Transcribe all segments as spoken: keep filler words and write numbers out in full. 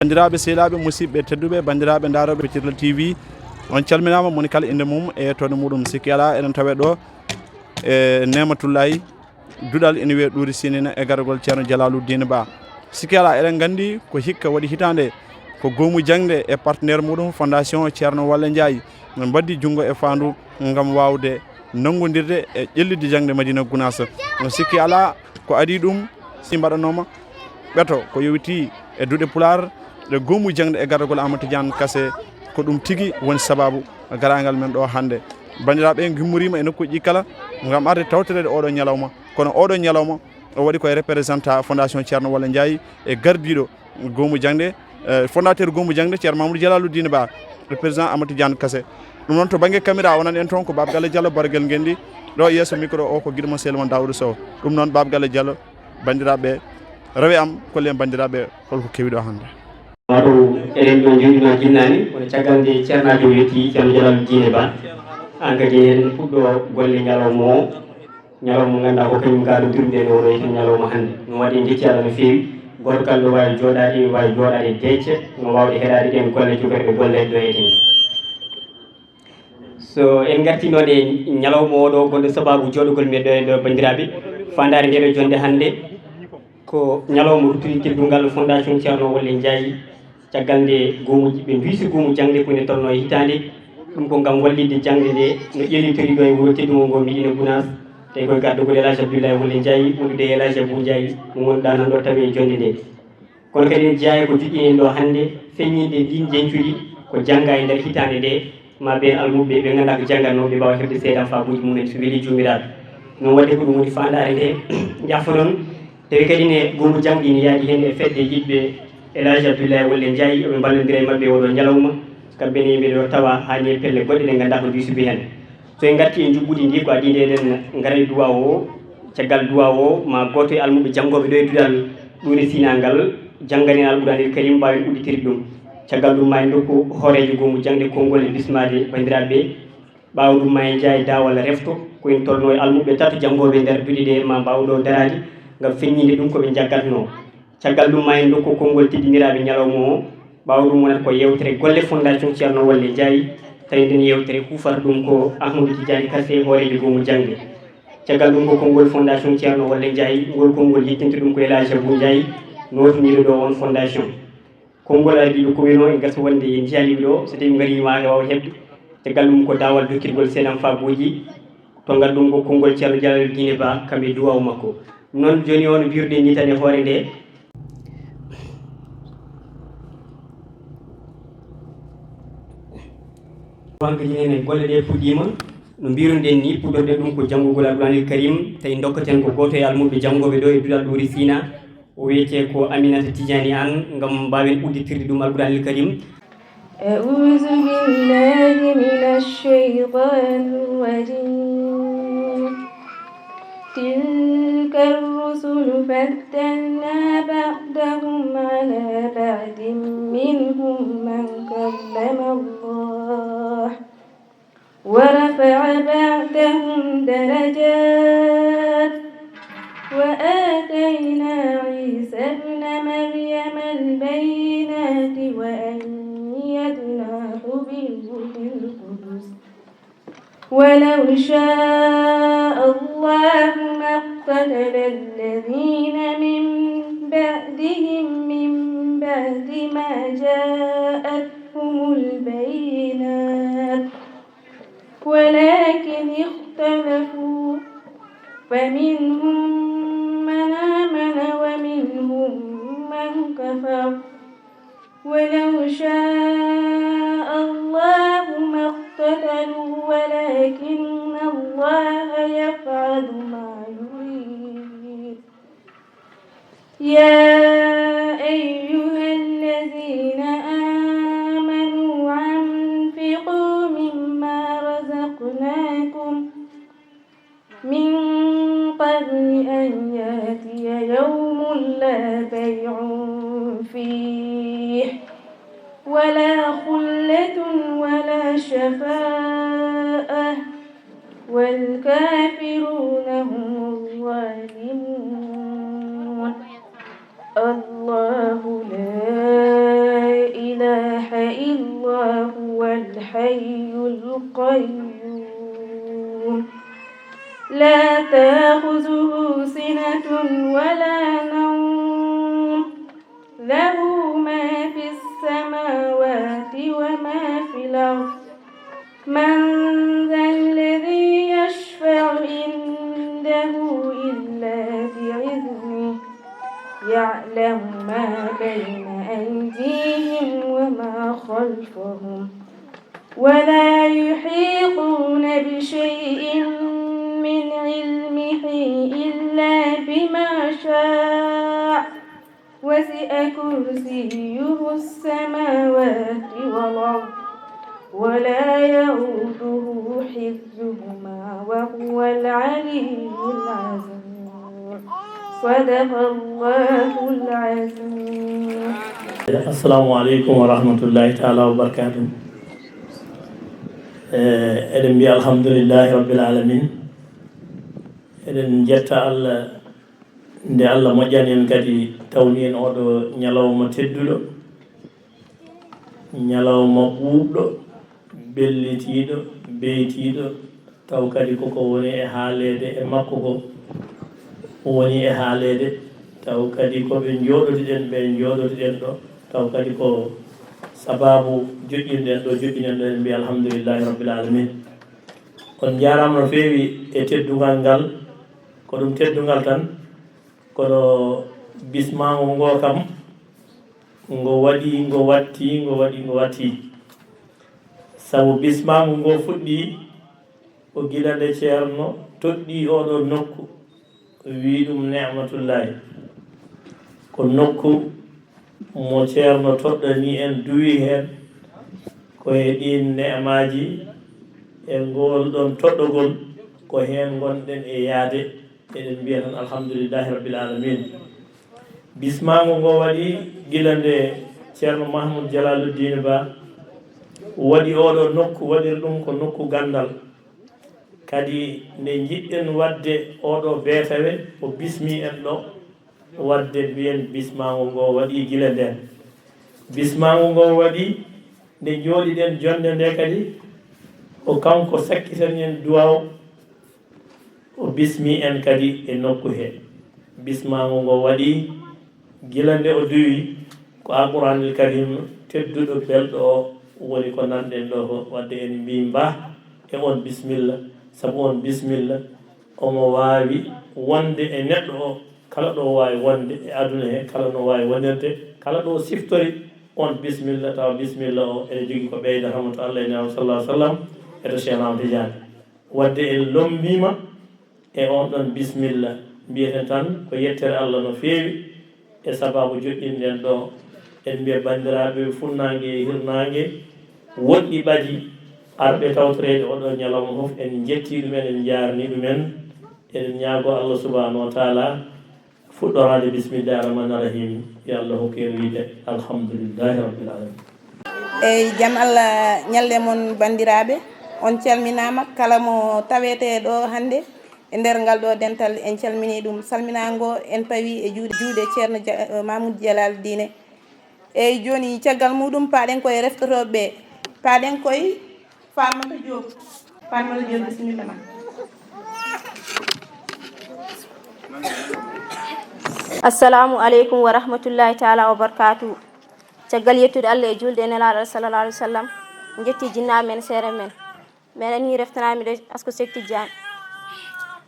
Banndiraaɓe sehilaaɓe, musidɓe tedduɓe, banndiraaɓe ndaarooɓe Petirla T V, on calminaama, moni kala innde mum e yettoode muɗum. Sikki alaa, eɗen tawee ɗo e Neematullaahi, duɗal ina wiyee Ɗuuri Sinina, e garagol Ceerno Jalaaludiin Ba. Sikki alaa, eɗen nganndi ko hikka waɗi hitaande, ko goomu jaŋde e partenaire muɗum Fondation Ceerno Walle Njaay, min mbaddi junngo e faandu ngam waawde nanngondirde e ƴellitde jaŋde Madina Gunaas. No sikki alaa, ko adii ɗum si mbaɗanooma ɓeto ko yowitii e duɗe Pulaar, ɗe goomu jaŋde e gardagol Amadou Tidiane Kassé, ko ɗum tigi woni sabaabu garaangal men ɗo hannde. Banndiraaɓe, en ngimmoriima e nokkuuji ɗi kala ngam arde tawtoreede oɗo ñalawma. Kono oɗo ñalawma o waɗi koye représentant Fondation Ceerno Walle Njaay e gardiiɗo goomu jaŋde, eh, fondateur goomu jaŋde, Ceerno Mamadou Jalaaludiin Ba, e président Amadou Tidiane Kassé. Ɗum noon, to bannge caméra, o nani en toon ko Baaba Galle Diallo, Bargel Ngenndi. Ɗo yeeso micro o ko giɗo mon, sehil mon Daouda Sow. Ɗum noon, Baaba Galle Diallo, banndiraaɓe, rewe am, kolle en banndiraaɓe holko kewi ɗo hannde. Wato eɗen ɗo njoɗima jinnaani, kono caggal nde ceernaajo o yetti, Ceerno Jalaaludiin Ba, aan kadi eɗen puɗɗo golle ñalawma o. Ñalawma mo ngannduɗaa ko kañum ngaa ɗo durmɗen oɗo e ñalawma hannde. No waɗi en njetti Allah no feewi. Gooto kala no waawi jooɗaade, waawi jooɗaade deecce, no waawde heɗaade ɗeen golle jogoreɗe golle ɗo e tene. So en ngartii noon e ñalawma oɗo gonɗo sabaabu jooɗogol men ɗo e ɗo, banndiraaɓe, faandaare nde ɗo jonnde hannde ko ñalawma ruttude teddungal Fondation Ceerno Walle Njaay. Caggal nde goomu, ɓe nduysi goomu jaŋde ko ene tolnoo e hitaande. Ɗum ko ngam wallitde jaŋde nde no ƴellitorii ɗo e wuro teddungo ngo Médina Gounass, tawi koye gardagol El Hadj Abdoulaye Walle Njaay, wondude e El Hadj Abou Njaay, mo ngannduɗaa nan ɗo tawi e jonnde nde. Kono kadi ene jeyaa e ko joƴƴini en ɗo hannde, feññinde ndin njeñcudi ko jannga e nder hitaande nde, ma ɓeen almuɓɓe ɓe ngannduɗaa ko janngatnooɓe, ɓe mbaawa heɓde seedanfaabuuji mumen, so welii Joomiraaɗo. Noon waɗde ko ɗum woni faandaare nde, jaffa noon. Tawi kadi ne goomu jaŋde ina yahdi heen e fedde yiɗɓe El Hadj Abdoulaye Walle Njaay, eɓe mballondira e maɓɓe oɗo ñalawma. Kamɓe ne yimɓe ɗo tawa haa ne pelle goɗɗe ɗe ngannduɗaa ko diisuɓe heen. So en ngartii e njuɓɓudi ndi, ko adii nde eɗen ngara e duwaaw o. Caggal duwaaw o, ma gooto e almuɓe janngooɓe ɗo e duɗal Ɗuuri Sinaa ngal, janngana en Alquraanil Kariim, mbaawen udditirde ɗum. Caggal ɗum, ma en ndokku hooreejo goomu jaŋde konngol e bismaade banndiraaɓe ɓe. Ɓaawo ɗum, ma en njaha e daawal refto, ko en tolnoo e almuɓɓe tato janngooɓe e nder duɗe ɗe, ma mbaaw ɗo daraade ngam feññinde ɗum ko ɓe njaggatnoo. Caggal ɗum, ma en ndokku konngol teddindiraaɓe ñalawma o. Ɓaawo ɗum, wonata ko yeewtere golle Fondation Ceerno Walle Njaay, tawi nden yeewtere hufata ɗum ko Ahmadou Tidiane Kassé, hooreejo goomu jaŋde. Caggal ɗum, ko konngol Fondation Ceerno Walle Njaay, ngol konngol yettinta ɗum ko El Hadj Abou Njaay, nootiniiɗo ɗo on fondation. Konngol ardiiɗo commune o, en gasa wonde en njiyaani ɓe ɗo, so tawi ngariima e waawa heɓde. Caggal ɗum, ko daawal dokkirgol seedanfaabuuji, to ngal ɗum ko konngol Ceerno Jalaaludiine Ba, kam e duwaaw makko. Noon jooni o, no mbiruɗen ni tan e hoore nde. Hankadi nene golle ɗe puɗɗiima. No mbiruɗen ni, puɗɗorɗen ɗum ko janngugol Alquraanil Kariim, tawi ndokkaten ko gooto e almuɓɓe janngooɓe ɗo e duɗal Ɗuuri Sinaa. O wiyetee ko Aminata Tijaani Aan, ngam mbaawen udditirde ɗum Alquraanil Kariim. أعوذ بالله من الشيطان الرجيم. تلك الرسل فضلنا بعضهم على بعض منهم من كلم الله ورفع بعضهم درجات وآتينا عيسى ابن مريم البينات وأيدناه بروح القدس ولو شاء الله ما اقتتل الذين من بعدهم من بعد ما جاءتهم البينات ولكن اختلفوا فمنهم من آمن ومنهم من كفر ولو شاء الله ما اقتتلوا ولكن الله يفعل ما يريد. يا أيها الذين آمنوا أنفقوا مما رزقناكم من قبل أن يأتي يوم لا بيع فيه ولا خلة ولا شفاعة والكافرون هم الظالمون. الله لا القيوم لا تأخذه سنة ولا نوم له ما في السماوات وما في الأرض من ذا الذي يشفع عنده إلا بإذنه يعلم ما بين أيديهم وما خلفهم ولا يحيطون بشيء من علمه إلا بما شاء وسع كرسيه السماوات والأرض ولا يئوده حفظهما وهو العلي العظيم. صدق الله العظيم. Assalamu aleykum wa rahmatullahi taala wa barakatuh. Eh, eɗen mbiya alhamdulillahi rabbil alamin. Eɗen njetta Allah nde Allah moƴƴani en kadi tawni en oɗo ñalawma tedduɗo, ñalawma ɓuuɓɗo, bellitiiɗo, beytiiɗo, taw kadi koko woni e haaleede e makko ko woni e haaleede, taw kadi ko ɓe njooɗotiɗen ɓe njooɗotiɗen ɗo, taw kadi ko sababu joƴƴinɗen ɗo joƴƴinen ɗo en mbiya alhamdulillahi rabbil alamin. On njaaraama no feewi e teddungal ngal, ko ɗum teddungal tan, kono bismaango ngo kam ngo waɗi ngo watti ngo waɗi ngo watti. Sabu bismaango ngo fuɗɗi ko gila nde ceerno toɗɗi oɗo nokku, wi ɗum ne'matullahi. Ko nokku mo ceerno toɗɗani en duwi heen ko e ɗiin ne'maaji e ngol ɗon toɗɗogol ko heen ngonɗen e yaade. Eɗen mbiya tan alhamdulillahi rabbil alamin. Bismaango ngo waɗi gila nde ceerno Mahmoud Jalaluddin Ba waɗi oɗo nokku, waɗir ɗum ko nokku ganndal. Kadi nde njiɗɗen waɗde oɗo beetawe o bismi en ɗo, waɗde mbiyen bismaango ngo waɗi gila ndeen. Bismaango ngo waɗi nde njooɗiɗen jonnde nde kadi ko kanko sakkitani en duwaaw. O bismi en kadi e nokku he. Bismaango ngo waɗi gila nde o duwi ko Alquraanil Karim tedduɗo belɗo o woni ko nanɗen ɗo ko. Waɗde en mbii mbah e on bismilla, sabu on bismilla omo waawi wonde e neɗɗo o kala ɗo waawi wonde e aduna he, kala no waawi wonirde, kala ɗo siftori on bismilla, tawa bismilla o ene jogii ko ɓeydata mo to Allah e Nulaaɗo sallallahu alaihi wasallam e to Cheikh Ahmad Tidiane. Waɗde en lommbiima e on ɗon bismilla, mbiyeten tan ko yettere Allah no feewi e sababu joɗɗinɗen ɗo. En mbiya banndiraaɓe funnaange e hirnaange woɗɗi ɓadi arɓe tawtoreede oɗo ñalawma fof, en njetti ɗumen, en njaarni ɗumen. Eɗen ñaago Allah subhanahu wa taala fuɗɗoraade bismillahi rahmani rahim, yo Allah hokku en wiide alhamdulillahi rabbil alamin. Eyyi, jam Allah ñalle mon banndiraaɓe, on calminaama kala mo tawete ɗo hannde e nder ngal ɗo dental, en calmini ɗum. Salminaango en pawi e juuɗe, juuɗe Ceerno Ja-, Mamoudou Jalal Diine. Eyyi, jooni caggal muɗum paaɗen koye reftotooɓe ɓe, paaɗen koye Farmata Diop. Farmata Diop, bisimilla ma. Assalamu aleykum wa rahmatullahi taala wa barakatuhu. Caggal yettude Allah e julde e Nelaaɗo sallallahu alaihi wasallam, en jetti jinnaaɓe men, seere men. Meɗen ni reftanaami ɗo Asko Seek Tijjaani.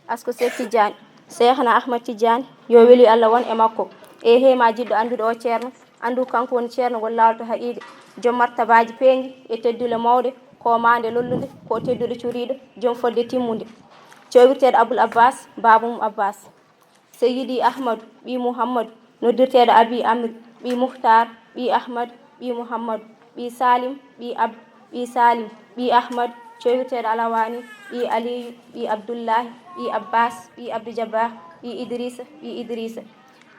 Asko Seek Tijjaani, Seekhna Ahmad Tijjaani, yo weli Allah won e makko. E he ma jiɗɗo anndude o ceerno, anndu kanko woni ceerno ngol laawol to haqiiqe, joom martabaaji peeñɗi e teddule mawɗe, ko maande lollude, ko tedduɗo curiiɗo, joom fodde timmunde. Cowirteeɗo Abul Abbas, baaba mum Abbas. Seyyidi Ahmadu, ɓii Muhammadu, noddirteeɗo Abi Amri, ɓii Muhtaar, ɓii Ahmad, ɓii Muhammadu, ɓii Salim, ɓii Ab-, ɓii Salim, ɓii Ahmad, cowirteeɗo Alawaani, ɓii Aliyu, ɓii Abdullahi, ɓii Abbas, ɓii Abdu Jabbar, ɓii Idrisa, ɓii Idrisa,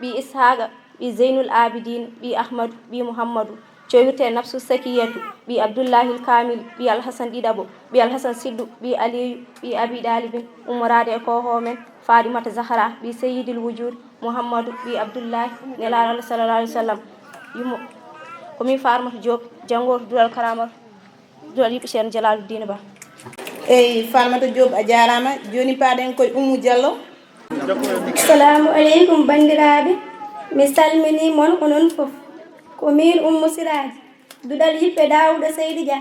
ɓii Ishaqa, ɓii Zeynul Abidin, ɓii Ahmadu, ɓii Muhammadu, cowirte Nafsu Sakiyatu, ɓii Abdullahil Kamil, ɓii Alhasan Ɗiɗaɓo, ɓii Alhasan Siddu, ɓii Aliyu, ɓii Abi Ɗalibin, ummoraade e koohoo men, Faaɗimata Zahra, ɓii Sayyidil Wujud, Muhammadu, ɓii Abdullahi, Nelaaɗo Allah sallallahu alaihi wasallam. Yummo, ko min Farmata Diop, janngooto duɗal Karaamata, duɗal yiɗɓe Ceerno Jalaaluddin Ba. Eyi, Falmata Diop, a jaaraama. Jooni paaɗen koye Oumou Diallo. Assalamu aleykum, banndiraaɓe. Mi salminii mon onon fof. Ko miin Oumou Siraaji, duɗal yiɓɓe Daawuda Seydi Dia.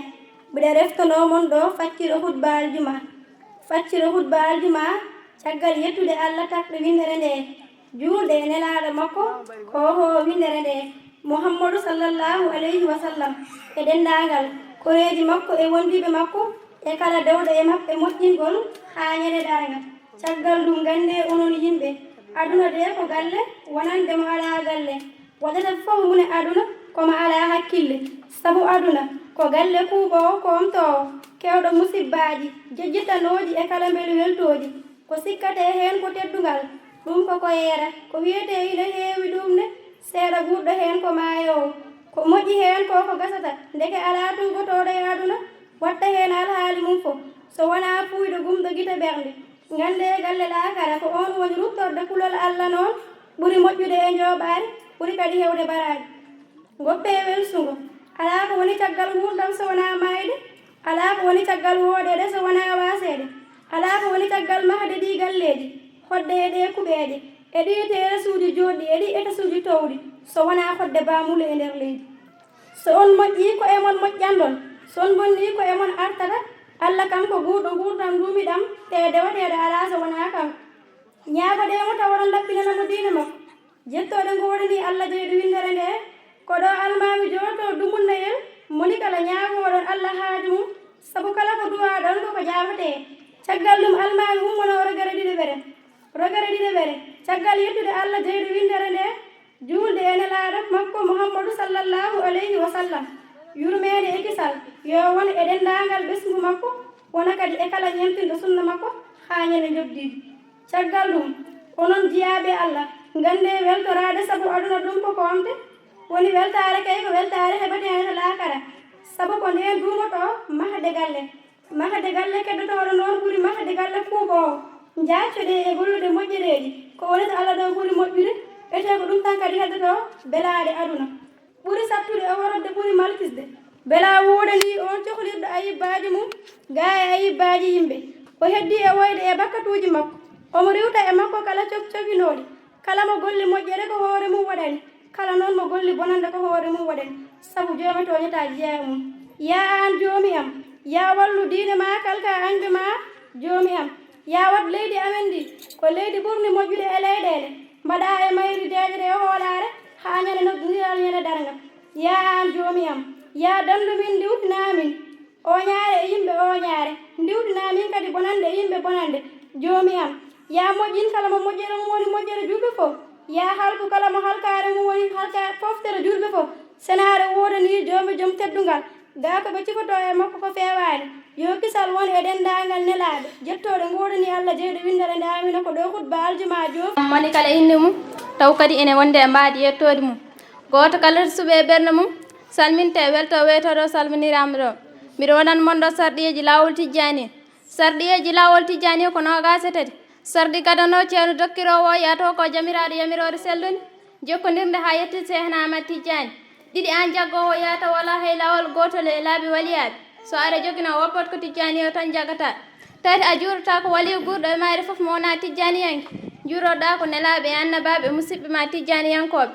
Mbiɗa reftonoo mon ɗo facciro hutba aljuma. Facciro hutba aljuma, caggal yettude Allah takɗo winndere nde, juulde e nelaaɗo makko, ko o windere nde, Muhammadu sallallahu alayhi wa sallam, e denndaangal koreeji makko e wondiiɓe makko, e kala dewɗo e maɓɓe moƴƴingol haa ñande darnga. Caggal ɗum, nganndee onon yimɓe, aduna de ko galle, wonande mo alaa galle. Waɗata fof mune aduna, ko mo alaa hakkille. Sabu aduna ko galle kuuɓoowo, koomtoowo, keewɗo musibbaaji, jejjitanooji e kala mbelu weltooji. Ko sikkatee heen ko teddungal, ɗum ko ko yeera. Ko wiyetee ina heewi ɗum ne, seeɗa guurɗo heen ko maayoowo. Ko moƴƴi heen ko ko gasata, ndeke alaa tuugotooɗo e aduna, watta heen alhaali mum fof, so wonaa puuyɗo gumɗo gite ɓernde. Nganndee galle laakara ko oon woni ruttorde kulol Allah noon, ɓuri moƴƴude e njooɓaari, ɓuri kadi heewde baraaji. Ngoppee welsungo. Alaa ko woni caggal nguurndam so wonaa maayde, alaa ko woni caggal wooɗeede so wonaa waaseede, alaa ko woni caggal mahde ɗii galleeji, hoɗde e ɗee kuɓeeje, e ɗii terasuuji jooɗɗi, e ɗii etasuuji toowɗi, so wonaa hoɗde baamule e nder leydi. So on moƴƴii, ko e mon moƴƴandon, so on mbonnii, ko e mon artata. Allah kam ko guurɗo nguurndam nduumiɗam, te dewateeɗo alaa so wonaa kanko. Ñaagoɗee mo tawa oɗon laɓɓinana mo diine makko. Jettooɗe ngoodanii Allah jeyɗo winndere nde, ko ɗo almaami jooɗotoo dumunnayel, moni kala ñaagooɗon Allah haaju mum, sabu kala ko duwaaɗon ko ko jaabatee. Caggal ɗum almaami ummonoo rogere ɗiɗaɓere. Rogere ɗiɗaɓere, caggal yettude Allah jeyɗo winndere nde, juulde e nelaaɗo makko Muhammadu sallallahu alayhi wa sallam, yurmeende e kisal yo won e denndaangal ɓesngu makko, wona kadi e kala ñemtinɗo sunna makko haa ñande njobdiijo. Caggal ɗum, onon jiyaaɓe Allah, nganndee weltoraade sabu aduna ɗum ko koomte, woni weltaare kay ko weltaare heɓateende to laakara, sabu ko ndeen duumotoo mahde galle. Mahde galle keddotooɗo noon ɓuri mahde galle kuuɓoowo. Njaaccoɗee e gollude moƴƴereeji, ko woni to Allah ɗo ɓuri moƴƴude, etee ko ɗum tan kadi heddotoo belaade aduna. Ɓuri sattude e worode ɓuri malkisde. Belaa wooɗanii oon cohlirɗo ayibbaaji mum, gaa e ayibbaaji yimɓe. O heddii e woyde e bakkatuuji makko. Omo riiwta e makko kala cok cokinooɗi. Kala mo golli moƴƴere ko hoore mum waɗani, kala noon mo golli bonannde ko hoore mum waɗani. Sabu joome tooñataa jeyaa e mum. Yaa aan joomi am, yaa wallu diine maa kalka añɓe maa joomi am. Yaa waɗ leydi amen ndi ko leydi ɓurndi moƴƴude e leyɗeele, mbaɗaa e mayri deeƴre e hoolaare haa ñande noddiral ñande darnga. Yaa aan joomi am, yaa dandu min ndiwtinaa min. Ooñaare e yimɓe ooñaare, ndiwɗinaa min kadi bonannde e yimɓe bonannde. Joomi am, yaa moƴƴin kala mo moƴƴere mum woni moƴƴere juulɓe fof, yaa halku kala mo halkaare mum woni halka foftere juulɓe fof. Senaare woodanii joomi joom teddungal, gaa ko ɓe cifotoo e makko ko feewaani. Yo kisal won e denndaangal nelaaɓe, jettooɗe ngoodanii Allah jeyɗo winndere nde, aamina. Ko ɗo hutba aljuma joomi. Moni kala innde mum, taw kadi ene wonde e mbaadi yettoode mum. Gooto kala suɓe e ɓernde mum, salminte e welto weytoɗo salminiraama ɗo. Mbiɗo wonani mon ɗo sarɗiyeeji laawol Tijjaani. Sarɗiyeeji laawol Tijjaani ko noogaas e tati. Sarɗi gadano ceerno dokkiroowo o yahata ko jamiraaɗo yamiroore sellude, jokkondirde haa yettii Seehna Ahmad Tijjaani. Ɗiɗi aan jaggoowo yahata wala hay laawol gootol e laabi waliyaaɓe. So aɗa jogino woppat ko Tijjaani o tan jaggataa. Tati a juurotaako waliyu guurɗo e mayre fof mo wonaa Tijjaaniyanke. Juuroɗaa ko nelaaɓe e annabaaɓe e musiɓɓe ma Tijjaaniyankooɓe.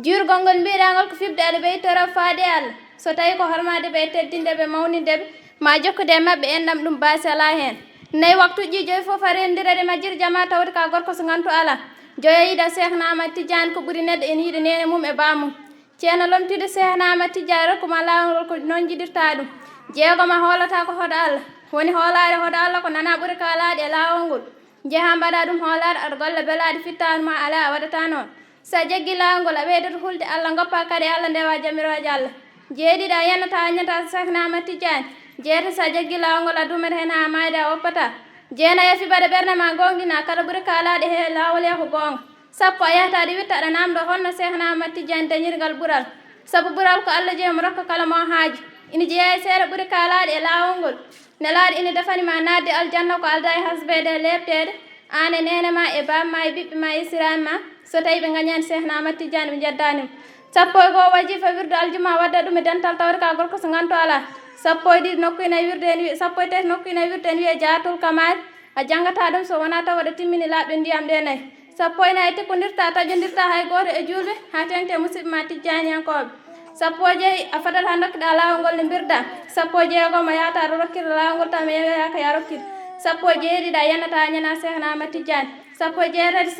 Juurgol ngol mbiɗangol ko fiɓde aɗa ɓeytora faade e Allah. So tawii ko hormaade ɓe e teddinde ɓe e mawninde ɓe, ma jokkude e maɓɓe enɗam ɗum baasi alaa heen. Nayi waktuuji joyi fof a renndirade majjir jama tawde ka gorko so ngantu alaa. Joyo yiɗa Seehna Ahmad Tijjaani ko ɓuri neɗɗo ene yiɗa neene mum e baamum. Ceerno lomtiiɗo Seehna Ahmad Tijjaani rokku ma laawol ngol ko noon njiɗirta ɗum. Jeegom a hoolata ko hoɗo Allah. Woni hoolaare hoɗo Allah ko nana ɓuri kaalaade e laawol ngol. Njeha mbaɗa ɗum hoolaare aɗa golla belaaɗe fittaandu ma alaa a waɗata noon. So a jaggi laawol ngol a ɓeydoto hulde Allah goppa kadi Allah ndewa jamirooje Allah. Jeeɗiɗi a yanata a añata so Seehna Ahmad Tijjaani. Jeetati so a jaggi laawol ngol a duumata heen haa maayde a woppataa. Jeenayi a fiɓata ɓernde ma goongɗina kala ɓuri kaalaade he laawol ya ko goonga. Sappo a yahata aɗa witta aɗa naamndoo holno Seehna Ahmad Tijjaani dañiri ngal ɓural. Sabu ɓural ko Allah jeyi omo rokka kala mo o haaju. Ina jeyaa e seeɗa ɓuri kaalaade e laawol ngol. Nelaaɗo ina defani ma naatde aljanna ko aldaa e hasbeede e leepteede, aan e neene ma e baaba ma e ɓiɓɓe ma e siraaɓe ma, so tawii ɓe ngañaani Seehna Ahmad Tijjaani ɓe njeddaani mo. Sappo e goo wajifa wirdu aljuma wadda ɗum e dental tawde ka gorko so ngantu alaa. Sappo e ɗiɗi nokku ina wirde en wi-, sappo e tati nokku ina wirde en wiyee Jaatul Kamaal. A janngata ɗum so wonaa taw aɗa timmini laaɓɗe ndiyam ɗe nayi. Sappo e nayi tikkondirta, taƴondirta hay gooto e juulɓe, haa teeŋti e musidɓe ma tijjaaniyankooɓe. Sappo e joyi a fadat haa ndokkiɗa laawol ngol no mbirda. Sappo e jeego mo yahata aɗa rokkira laawol ngol taw mi yeeyaaka ya rokkir. Sappo e jeeɗiɗi a yanata a ñana Seex na Ahmad Tijjaani. Sappo e jeetati,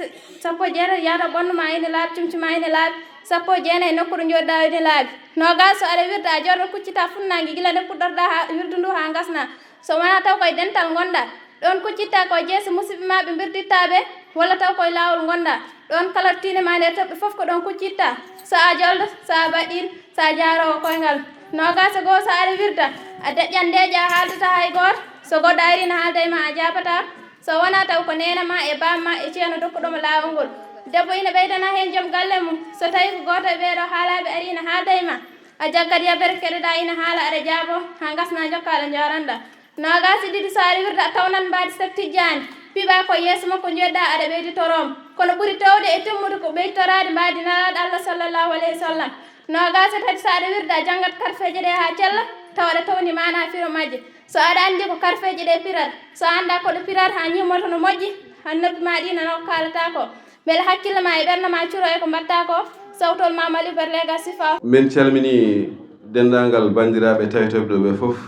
sappo e jeetati yahata ɓanndu ma ina laaɓi, comci ma ina laaɓi. Sappo e jeenayi nokku ɗo njooɗiɗa ina laaɓi. Noogaas so aɗa wirda a jooɗo kuccita funnaange gila nde puɗɗorɗa haa wirdu ndu haa ngasna. So wonaa taw koye dental ngonɗa. Ɗoon kuccitta ko jeese musidɓe ma ɓe mbirditta ɓe, walla taw koye laawol ngonɗa. Ɗoon kala tiinde ma nde toɓɓe fof ko ɗoon kuccitta. So a jolɗo, so a baɗɗiiɗo, so a jaaroowo koyngal. Noogaas e goo so aɗa wirda, a deƴƴat ndeeƴa a haaldata hay gooto. So goɗɗo arii na haalda e ma a jaabataa. So wonaa taw ko neene ma e baam ma e ceerno dokkuɗo mo laawol ngol. Debbo ina ɓeydana heen joom galle mum. So tawii ko gooto e ɓee ɗoo haalaaɓe arii na haalda e ma, a jaggat yabere keɗoɗaa ina haala aɗa jaaboo haa ngasna njokkaa ɗo njooɗanɗaa. Noogaas e ɗiɗi so aɗa wirda a tawnat mbaadi Seex Tijjaani, piɓaa ko yeeso makko njoɗɗaa aɗa ɓeydi toroom. Kono ɓuri towde e timmude ko ɓeyditoraade mbaadi Nelaaɗo Allah sallallahu alayhi wa sallam. Noogaas e tati so aɗa wirda a janngat karfeeje ɗe haa cella tawa aɗa tawni maanaa firo majje. So aɗa anndi ko karfeeje ɗe pirat, so a anndaa ko ɗe pirat haa ñimmoto no moƴƴi, haa noppi ma ɗi nana ko kaalataa ko. Mbele hakkille ma e ɓernde ma curo e ko mbaɗtaa ko, sawtol ma mali berlega sifa. Min calmini denndaangal banndiraaɓe tawtooɓe ɗo ɓe fof.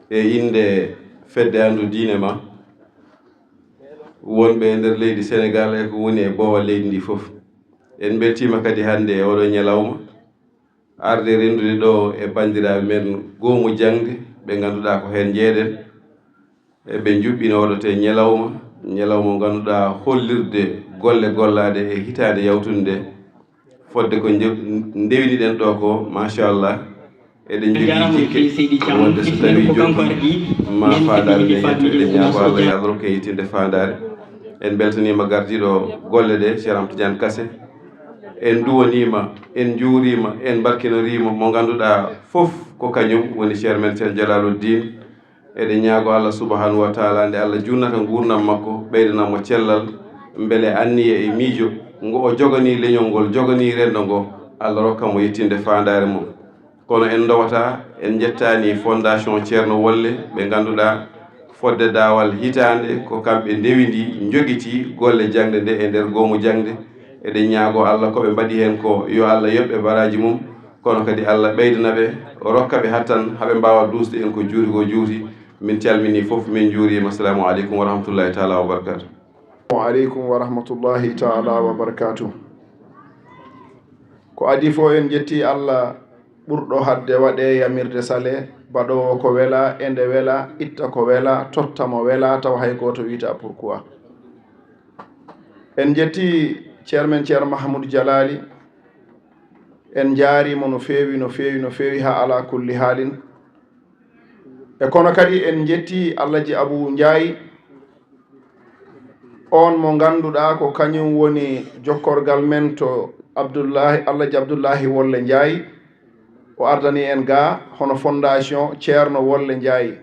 E innde fedde anndu diine ma, wonɓe e nder leydi Senegaal e ko woni e boowal leydi ndi fof. En mbeltiima kadi hannde e oɗo ñalawma, arde renndude ɗo e banndiraaɓe men goomu jaŋde, ɓe ngannduɗaa ko heen njeeɗen. E ɓe njuɓɓina oɗo te ñalawma, ñalawma mo ngannduɗaa hollirde golle gollaaɗe e hitaande yawtunde nde. Fodde ko nde-, ndewniɗen ɗo ko, machallah, eɗen njogii jikke wonde so tawii joom ma faandaare nde yetto, eɗen ñaago Allah yo Allah rokku en yettinde faandaare. En mbeltaniima gardiiɗo golle ɗe, Ceerno Tidiane Kase. En nduwaniima, en njuuriima, en mbarkinoriima mo ngannduɗaa fof ko kañum woni chairman Ceerno Jalaaluddin. Eɗen ñaago Allah subhanahu wa taala nde Allah junnata nguurndam makko, ɓeydana mo cellal, mbele anniya e miijo ngo o joganii leñol ngol, joganii renndo ngo, Allah rokka mo yettinde faandaare mum. Kono en ndowataa, en njettaani Fondation Ceerno Wolle, ɓe ngannduɗaa fodde daawal hitaande ko kamɓe ndewindii, njogitii golle jaŋde nde e nder goomu jaŋde. Eɗen ñaago Allah ko ɓe mbaɗi heen ko yo Allah yoɓ ɓe baraaji mum, kono kadi Allah ɓeydana ɓe, rokka ɓe hattan haa ɓe mbaawa duusde en ko juuti ko juuti. Min calminii fof, min njuuriima. Assalamu aleykum wa rahmatullahi taala wa barakatuh. Wa aleykum wa rahmatullahi taala wa barakatuh. Ko adii fof en njettii Allah ɓurɗo haɗde waɗee yamirde salee, baɗoowo ko welaa, e nde welaa, itta ko welaa, totta mo welaa, tawa hay gooto wiytaa pourquoi. En njettii chairman Ceerno Mahamoudou Jalali, en njaariima no feewi, no feewi, no feewi haa alaa kulli haalin. E kono kadi en njettii Alhaji Abou Ndiaye, oon mo ngannduɗaa ko kañum woni jokkorgal men to Abdullahi, Alhaji Abdullahi Wolle Ndiaye. O ardanii en gaa hono Fondation Ceerno Wolle Ndiaye.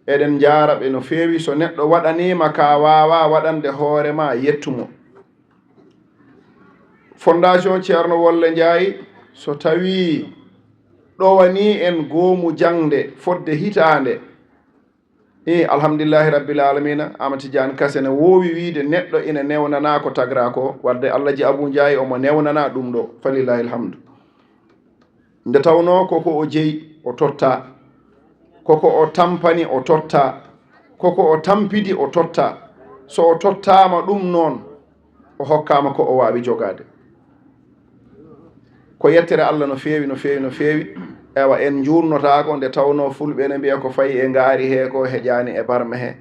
Eɗen njaara ɓe no feewi. So neɗɗo waɗaniima ka waawaa waɗande hoore ma, yettu mo. Fondation Ceerno Wolle Ndiaye, so tawii ɗowanii en goomu jaŋde fodde hitaande, i, alhamdulillahi rabbil alamina, Amadou Tidiane Kase ne woowi wiyde neɗɗo ina newnanaa ko tagra ko, wadde Alhaji Abou Ndiaye omo newnanaa ɗum ɗo, falillahi alhamdu. Nde tawnoo ko ko o jeyi, o tottaa, ko ko o tampani, o tottaa, ko ko o tampidi, o tottaa. So o tottaama ɗum noon, o hokkaama ko o waawi jogaade. Ko yettere Allah no feewi, no feewi, no feewi. Ewa, en njuurnotaako nde tawnoo fulɓe ene mbiya ko fayi e ngaari hee ko heƴaani e barme hee.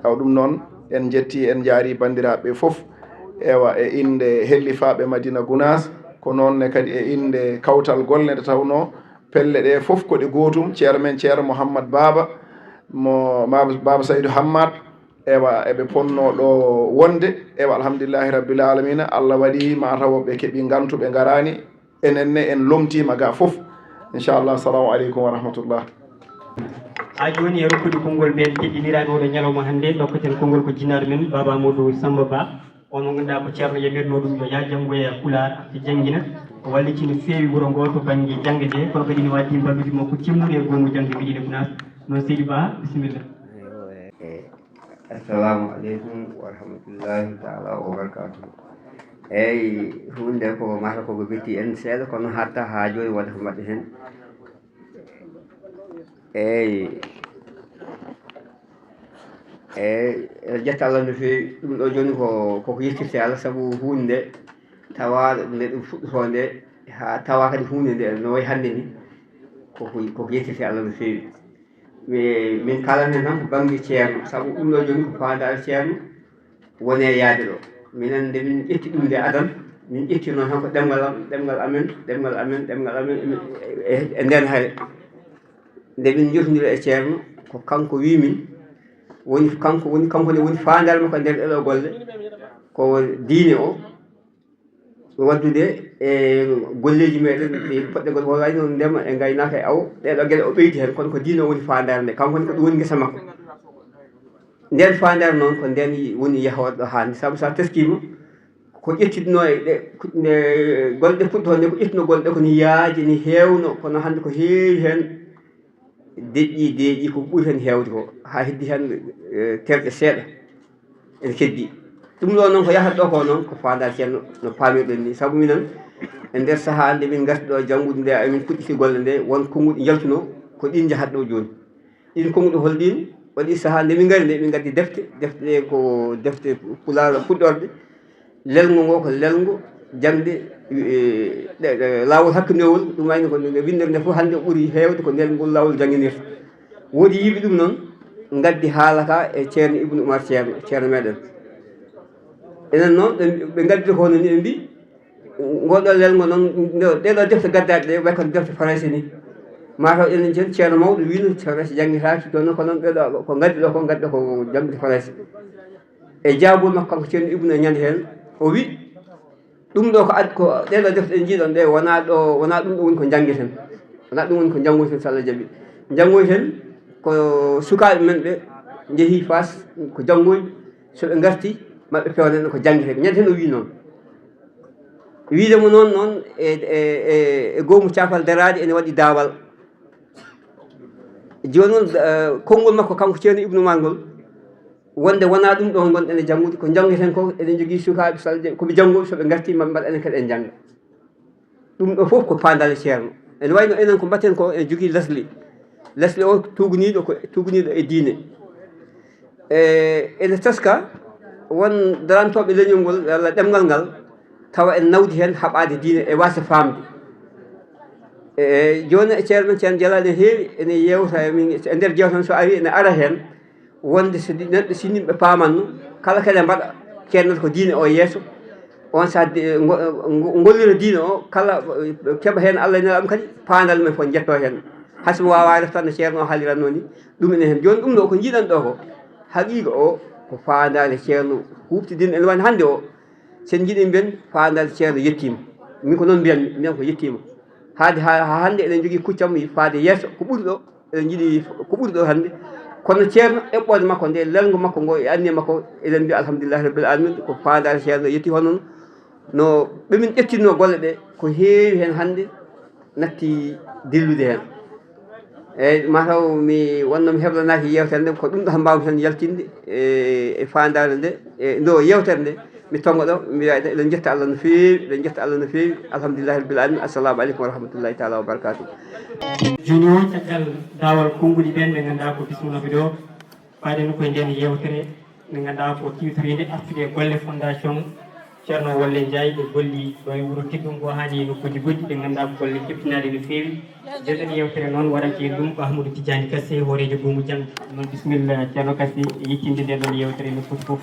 Ewa, ɗum noon, en njettii, en njaarii banndiraaɓe ɓe fof. Ewa, e innde hellifaaɓe Madina Gunaas, ko noon ne kadi e innde kawtal golle nde tawnoo pelle ɗe fof ko ɗe gootum, ceerno men Ceerno Mouhammad Baaba, mo Baaba, Baaba Saydu Hammat, ewa, eɓe ponnoo ɗo wonde, ewa, alhamdulillahi rabbil alamina, Allah waɗi ma taw ɓe keɓi ngantu, ɓe ngaraani, enen ne en lomtiima ga fof. Inchallah, assalamu aleykum wa rahmatullah. Haa jooni e rokkude konngol ɓeen teddiniraaɓe oɗo ñalawma hannde, ndokketen konngol ko jinnaaɗo men, Baaba Amadou Samba Ba, on mo ngannduɗaa ko ceerno yamirnoo ɗum yo yaa janngoya Pulaar, haa jannginaa. O walliti no feewi wuro ngoo to bannge jaŋde, kono kadi ina waɗi mballuuji makko timmuɗi e goomu jaŋde Médina Gounass. Noon, Seydi Ba, bisimilla. Assalamu aleykum wa rahmatullahi taala wa barakatuh. Eyi, huunde ko mata koko betti en seeɗa, kono hatta haa jooni wonde ko mbaɗɗen heen. Eyi, eyi, eɗen njetta Allah no feewi. Ɗum ɗo jooni ko, koko yettirte Allah, sabu huunde nde tawa nde ɗum fuɗɗotoo nde, haa tawa kadi huunde nde no wayi hannde ni, koko, koko yettirte Allah no feewi. Mi, min kalaten tan ko bannge ceerno, sabu ɗum ɗo jooni ko faandaare ceerno woni e yaade ɗo. Minen nde min ƴetti ɗum nde adan, min ƴetti noon tan ko ɗemngal am, ɗemngal amen, ɗemngal amen, ɗemngal amen, e, e, e nden hayre. Nde min njotondiri e ceerno, ko kanko wii min, woni kanko, woni kanko ne woni faandaare makko e nder ɗeɗo golle, ko diine o, waddude e golleeji meɗen ɗi poɗɗe goɗɗe, ko wayno ndema e ngaynaaka e awo, ɗeɗo geɗe o ɓeydi heen, kono ko diine o woni faandaare nde, kanko ne ko ɗum woni ngesa makko. Nden faandaare noon ko nden woni yahoore ɗo hannde, sabu so a teskiima, ko ƴettitnoo e ɗe, nde golle ɗe puɗɗoo nde, ko ƴettitnoo golle ɗe ko ni yaaji, ni heewno, kono hannde ko heewi heen deƴƴi, deeƴi ko ɓuri heen heewde ko, haa heddi heen, eh, terɗe seeɗa ene keddi. Ɗum ɗo noon ko yahata ɗo ko noon ko faandaare ceerno no paamirɗen ni, sabu minen e nder sahaa nde min ngarti ɗo janngude nde, emin puɗɗiti golle nde, won konnguɗi njaltunoo, ko ɗin njahata ɗo jooni. Ɗin konnguɗi hol ɗin? Waɗi sahaa nde min ngari nde, min ngaddi defte, defte ɗe ko defte pulaar puɗɗorɗe. Lelngo ngo ko lelngo jaŋde, e, ɗe, ɗe, laawol hakkindeewol, ɗum wayno ko nde winndere nde fof hannde o ɓuri heewde ko nden ngol laawol jannginirta. Woodi yiɓe ɗum noon, ngaddi haala ka e ceerno Ibnu Umar, ceerno, ceerno meɗen. Enen noon, ɓe, ɓe ngaddi ko hono ni ɓe mbi, ngo ɗo lelngo noon, nde, ɗe ɗo defte gaddaɗe ɗe, way kono defte Farayse ni. Mataw enen jen ceerno mawɗo wino Farayse janngitaaki, kono ko noon ɓe ɗo, ko ngaddi ɗo, ko ngaddi ɗo ko jaŋde Farayse. E jaabol makko kanko ceerno Ibnu e ñande heen, o wi, ɗum ɗo ko ad-, ko ɗee ɗo defte ɗe njiiɗon ɗe, wonaa ɗo, wonaa ɗum ɗo woni ko njanngiɗen. Wonaa ɗum woni ko njanngoyten, so Allah jaɓi. Njanngoyten ko sukaaɓe men ɓe njehii Faas, ko janngoyɓe, so ɓe ngarti, maɓɓe pewnen ko janngeten. Ñande heen o wii noon. Wiide mo noon, noon e, e, e, e goomu caafal daraade ene waɗi daawal. Jooni noon, eh, konngol makko kanko ceerno Ibnu Umar ngol, wonde wonaa ɗum ɗo ngonɗen e janngude, ko njanngeten ko, eɗen njogii sukaaɓe, so Allah jaɓi, ko ɓe janngooɓe, so ɓe ngartii, maɓe mbaɗa enen kadi en njannga. Ɗum ɗo fof ko paandaale ceerno. Ene wayno enen ko mbaɗten ko, en njogii lesli. Lesli o tuugniiɗo ko, tuugniiɗo e diine. E, ene teska won darantooɓe leñol ngol, walla ɗemngal ngal, tawa en nawdi heen haɓaade diine e waasde faamde. E, jooni e ceerno men, ceerno Jalaali, ne heewi ene yeewta e min, e nder jeewte tan so ari ene ara heen, wonde so di-, neɗɗo, si yimɓe paamanno, kala kadi mbaɗa, ceernata ko diine o yeeso, on saaha de-, ngo-, ngo-, ngollira diine o, kala, eh, keɓa heen Allah e Nelaaɗo mum kadi, paandal men fof njettoo heen. Hay so mi waawaa reftaade no ceerno o haaliratnoo ni, ɗum ene heen. Jooni ɗum ɗo ko njiiɗen ɗo ko, haqiiqa o, ko faandaare ceerno huuɓtidin ene wayno hannde o, so en njiɗii mbiyen faandaare ceerno yettiima. Min ko noon mbiyan-mi, mbiyan ko yettiima. Haade haa, haa hannde eɗen njogii kuccam faade yeeso, ko ɓuri ɗo, eɗen njiɗi ko ɓuri ɗo hannde. Kono ceerno eɓɓoode makko nde, lelngo makko ngo e anniya makko, eɗen mbiya alhamdulillahi rabbil alamin, ko faandaare ceerno yetti. Hono no ɓe min ƴettinno golle ɗe, ko heewi heen hannde natti dillude heen. Eeyi, mataw mi wonno mi heblanaaki yeewtere nde, ko ɗum ɗo tan mbaawmi tan yaltinde e, e faandaare nde, e ndo yeewtere nde. Mi tonnga ɗo, mi wiya eɗen njetta Allah no feewi, eɗen njetta Allah no feewi, alhamdulillahi rabbil alamin. Assalamu aleykum wa rahmatullahi taala wa barakatuh. Jooni o, caggal daawal konnguɗi ɓeen ɓe ngannduɗaa ko bismillah ɓe ɗo, faaɗen ko e ndeen yeewtere nde ngannduɗaa ko tiwtoriinde artude e golle Fondation Ceerno Wolle Njaay, ɓe golli ɗo e wuro teddungo, haa ni e nokkuuji goɗɗi, ɗe ngannduɗaa ko golle keptinaaɗe no feewi. Joɗɗen yeewtere noon, waɗante en ɗum ko Ahmadou Tidiane Kassé, hooreejo goomu jaŋde. Noon, bisimilla, Ceerno Kassé, e yettinde ndee ɗoon yeewtere e nokkuuji fof.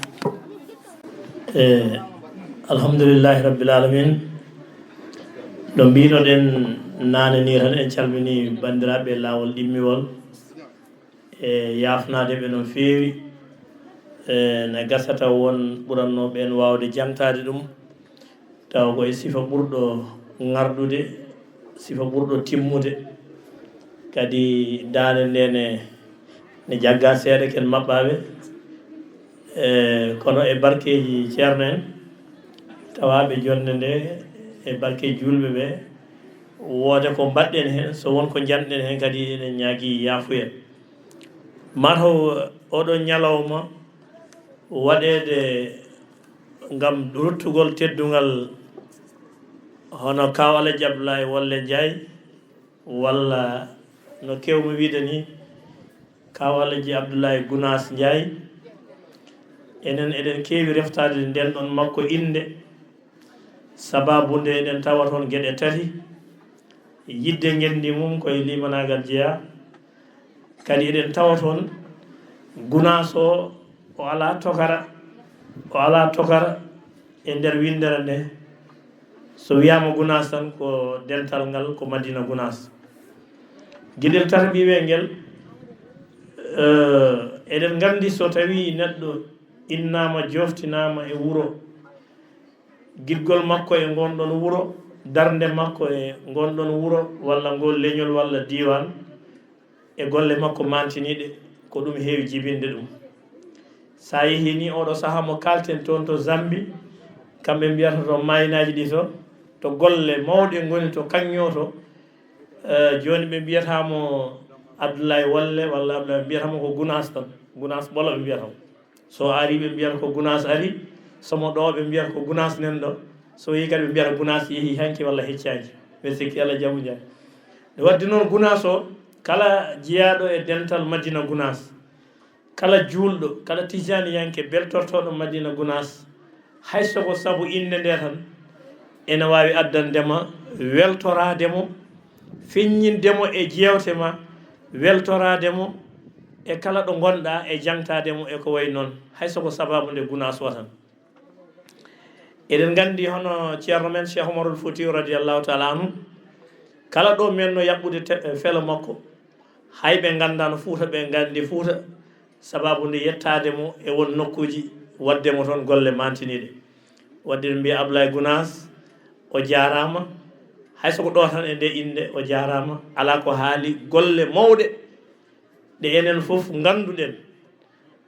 E, alhamdulillahi rabbil alamin. No mbiinoɗen naane ni tan, en calmini banndiraaɓe laawol ɗimmiwol. E, yaafnaade ɓe no feewi. E, ne gasa taw won ɓurannoo ɓeen waawde jaŋtaade ɗum, taw ko e sifa ɓurɗo ŋarɗude, sifa ɓurɗo timmude. Kadi daande nde ne, ne jagga seeɗa ken maɓɓaaɓe. E, kono e barkeeji ceerno en, tawaaɓe jonnde nde, e barke juulɓe ɓe, wooda ko mbaɗɗen heen, so won ko njanɗen heen kadi, eɗen ñaagii yaafuyee. Mataw oɗo ñalawma waɗeede ngam ruttugol teddungal hono Kaaw Alaji Abdoulaye Wolle Njaay, walla no keewmi wiyde ni, Kaaw Alaji Abdoulaye Gunaas Njaay. Enen eɗen keewi reftaade nden ɗon makko innde, sabaabu nde eɗen tawa toon geɗe tati, yiɗde ngenndi mum koye limanaagal jeyaa. Kadi eɗen tawa toon Gunaas o, o alaa tokara, o alaa tokara e nder winndere nde. So wiyaama Gunaas tan, ko dental ngal ko Madina Gunaas. Giɗel tataɓiwel ngel, eh, eɗen nganndi so tawii neɗɗo innaama, jooftinaama e wuro, giɗgol makko e ngoon ɗoon wuro, darnde makko e ngoon ɗoon wuro, walla ngool leñol, walla diiwaan, e golle makko maantiniiɗe, ko ɗum heewi jibinde ɗum. So a yehii ni, oɗo sahaa mo kaalten toon to Zambi, kamɓe mbiyata to maaynaaji ɗi to, to golle mawɗe ngoni to kaŋŋe o to, eh, jooni ɓe mbiyata mo Abdoulaye Wolle, walla Abdoulaye, mbiyata mo ko Gunaas tan, Gunaas Ɓolo ɓe mbiyata mo. So ari, ɓe mbiyata ko Gunaas ari. So mo ɗo, ɓe mbiyata ko Gunaas nan ɗo. So yehi kadi, ɓe mbiyata Gunaas yehi hanki walla heccaaki. Mbeɗa sikki Allah jamu njaay. Nde waɗde noon, Gunaas o, kala jiyaaɗo e dental Madina Gunaas, kala juulɗo, kala tijaaniyanke beltortooɗo Madina Gunaas, hay so ko sabu innde nde tan, ene waawi addande ma weltoraade mo, feññinde mo e jeewte ma, weltoraade mo e kala ɗo ngonɗa, e jaŋtaade mo e ko wayi noon, hay so ko sabaabu nde Gunaas o tan. Eɗen nganndi hono ceerno men Cheikh Omarul Fouti radiyallahu taala anhu, kala ɗo men no yaɓɓude te-, felo makko, hay ɓe nganndaano Fuuta, ɓe nganndi Fuuta, sabaabu nde yettaade mo e won nokkuuji, waɗde mo toon golle maantiniiɗe. Waɗde ɓe mbiya Ablaye Gunaas, o jaaraama. Hay so ko ɗo tan e nde innde, o jaaraama. Alaa ko haali golle mawɗe ɗe enen fof ngannduɗen,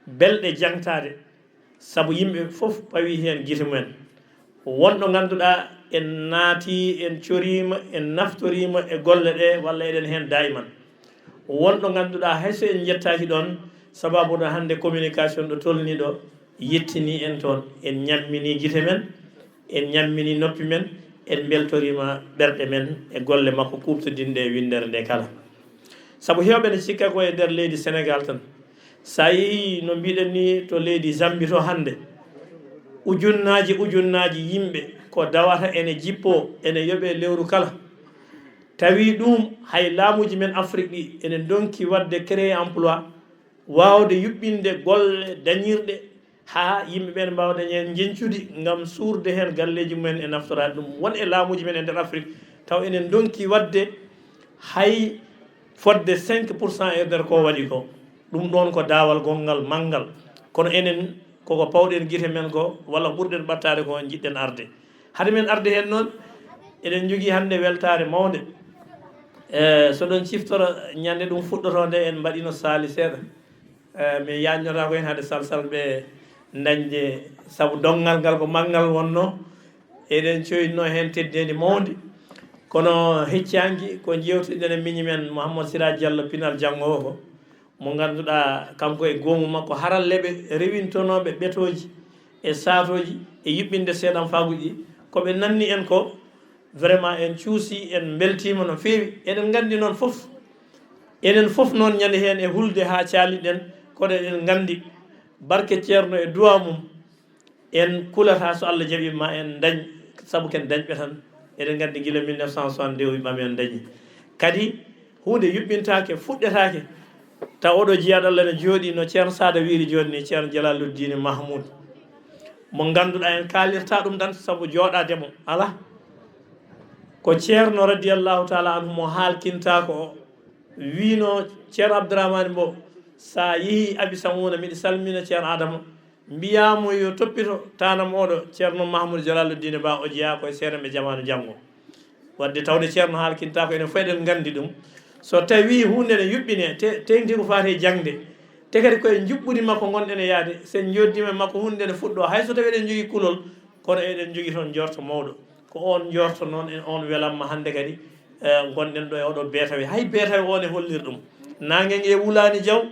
belɗe jaŋtaade, sabu yimɓe fof pawi heen gite mumen. Won ɗo ngannduɗaa en naati, en coriima, en naftoriima e golle ɗe, walla eɗen heen daayiman. Won ɗo ngannduɗaa hay so en njettaaki ɗoon, sabaabu no hannde communication ɗo tolni ɗo, yettini en toon. En ñammini gite men, en ñammini noppi men, en mbeltoriima ɓerɗe men e golle makko kuuɓtodinɗe e winndere nde kala. Sabu heewɓe ne cikka ko e nder leydi Senegaal tan. So a yehii no mbiɗen ni to leydi Zambi to hannde, ujunnaaji, ujunnaaji yimɓe ko dawata ene jippoo, ene yoɓee lewru kala. Tawi ɗum hay laamuuji men Afrik ɗi ene ndonki waɗde créer emploi, waawde yuɓɓinde golle dañirɗe haa yimɓe ɓeen mbaawa dañde heen njeñcudi ngam suurde heen galleeji mumen e naftoraade ɗum. Won e laamuuji men e nder Afrik taw enen ndonki waɗde hay fodde cinq pour cent e nder ko waɗi ko. Ɗum ɗoon ko daawal gonngal manngal. Kono enen koko pawɗen gite men ko, walla ɓurɗen ɓattaade ko, njiɗɗen arde. Hade men arde heen noon, eɗen njogii hannde weltaare mawnde. E, so ɗon ciftora ñande ɗum fuɗɗotoo nde, en mbaɗino saali seeɗa. E, mi yaajnotaako heen hade salsalɓe dañde, sabu donngal ngal ko manngal wonnoo. Eɗen coynoo heen teddeendi mawndi. Kono heccaanki ko njeewtuɗen e miñi men Mouhammad Sira Diallo, pinal janngo o ko, mo ngannduɗaa kanko e goomu makko haralleeɓe rewintonooɓe ɓetooji e saatooji e yuɓɓinde seeɗan faaguji ɗi, ko ɓe nanni en ko, vraiment en cuusii, en mbeltiima no feewi. Eɗen nganndi noon fof, enen fof noon ñande heen e hulde haa caaliɗen, kono eɗen nganndi barke ceerno e duwaa mum, en kulataa so Allah jaɓii ma en ndañ, sabu ken dañɓe tan. Eɗen nganndi gila mille neuf cent soixante-deux o ɓami en dañi. Kadi huunde yuɓɓintaake, fuɗɗetaake. Taw oɗo jiyaaɗo Allah ne jooɗii no Ceerno Saada wiiri jooni ni, Ceerno Jalaaluddin Mahmuud. Mo ngannduɗaa en kaalirta ɗum tan sabu jooɗaade mo. Alaa. Ko Ceerno radiyallahu taala anhu mo haalkinta ko o wiino Ceerno Abdourahmane Mbow, so a yehii Abi Samuuna, miɗo salmina Ceerno Adama, mbiyaa mo yo toppito taanam oɗo, Ceerno Mahmuud Jalaaluddin Ba, o jeyaa ko e seeɗanɓe jamaanu janngo. Waɗde tawde Ceerno haalkinta ko, enen fof eɗen nganndi ɗum. So tawii huunde ne yuɓɓinee, te-, teeŋti ko faati e jaŋde, te kadi ko e njuɓɓudi makko ngonɗen e yahde, so en njooɗdiima e makko huunde ne fuɗɗoo, hay so tawii eɗen njogii kulol, kono eɗen njogii toon njoorto mawɗo. Ko on njorto noon, en on welamma hannde kadi, eh, ngonɗen ɗo e oɗo beetawe. Hay beetawe o ne hollir ɗum. Naange nge wulaani jaw,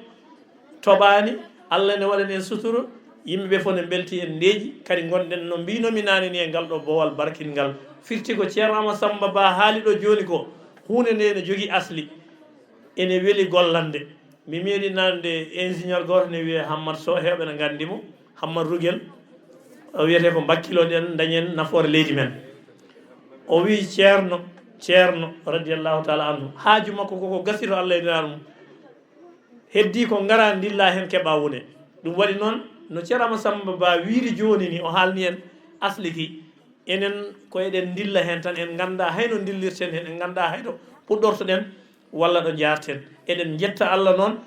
toɓaani, Allah ne waɗani en suturo, yimɓe ɓe fof ne mbelti en ndeeƴi, kadi ngonɗen no mbinomi naane ni e ngal ɗo boowal barkingal. Firti ko Ceerno Amadou Samba Ba haali ɗo jooni ko, huunde nde ne jogii asli, ene weli gollande. Mi miili nande ingénieur gooto ne wiyee Hammad Sow, heewɓe ne nganndi mo, Hammad Rugel. O wiyetee ko mbakkiloɗen, dañen nafoore leydi men. O wii, "Ceerno, Ceerno, radiyallahu taala anhu, haaju makko koko gasi to Allah e Nulaaɗo mum. Heddii ko ngara ndilla heen keɓa wune." Ɗum waɗi noon, no Ceerno Amadou Samba Ba wiiri jooni ni, o haalni en asli ki. Enen ko eɗen ndilla heen tan, en nganndaa hay no ndillirten heen, en nganndaa hay to puɗɗortoɗen walla ɗo njaarten. Eɗen njetta Allah noon,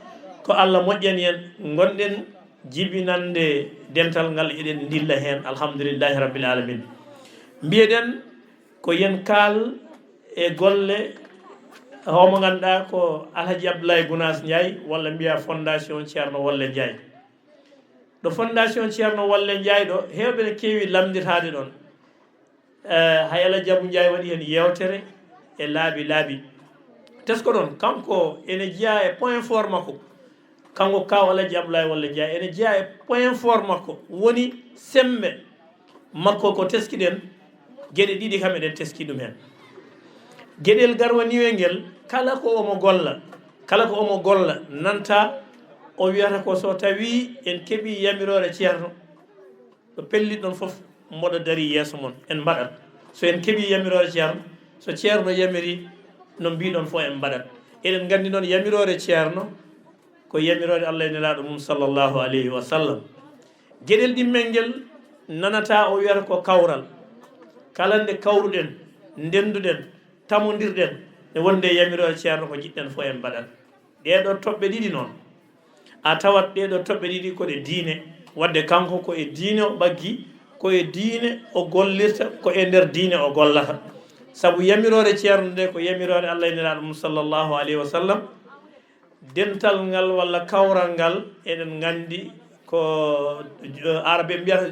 ko Allah moƴƴani en, ngonɗen jibinande dental ngal, eɗen ndilla heen, alhamdulillahi rabbil alamin. Mbiyeɗen ko yen kaal e golle homo ngannduɗaa ko Alhaji Abdoulaye Gounass Ndiaye, walla mbiya Fondation Ceerno Wolle Ndiaye. Ɗo Fondation Ceerno Wolle Ndiaye ɗo, heewɓe ne keewi lamnditaade ɗoon. Eh, hay Alhaji Abou Ndiaye waɗi heen yeewtere e laabi laabi. Tesko ɗoon, kanko ene jeyaa e point fort makko. Kanko kaaw Alhaji Abdoulaye Wolle Ndiaye ene jeyaa e point fort makko. Woni semmbe makko ko teskiɗen, geɗe ɗiɗi kam eɗen teski ɗum heen. Geɗel garwaniwel ngel, kala ko omo golla, kala ko omo golla, nanta o wiyata ko so tawii en keɓii yamiroore Ceerno, ɗo pelliɗon fof, mboɗo darii yeeso mon, en mbaɗat. So en keɓii yamiroore Ceerno, so Ceerno yamiri, no mbiɗon fof en mbaɗat. Eɗen nganndi noon yamiroore Ceerno ko yamiroore Allah e Nelaaɗo mum sallallahu alayhi wa sallam. Geɗel ɗimmel ngel nanata o wiyata ko kawral. Kala nde kawruɗen, ndennduɗen, tamondirɗen, ne wonde yamiroore Ceerno ko njiɗɗen fof en mbaɗat. Ɗee ɗoo toɓɓe ɗiɗi noon, a tawat ɗee ɗoo toɓɓe ɗiɗi ko ɗe diine. Waɗde kanko ko e diine o ɓaggi, ko e diine o gollirta, ko e nder diine o gollata. Sabu yamiroore Ceerno nde ko yamiroore Allah e Nelaaɗo mum sallallahu alayhi wa sallam. Dental ngal walla kawral ngal, eɗen nganndi ko, eh, Arabe mbiyata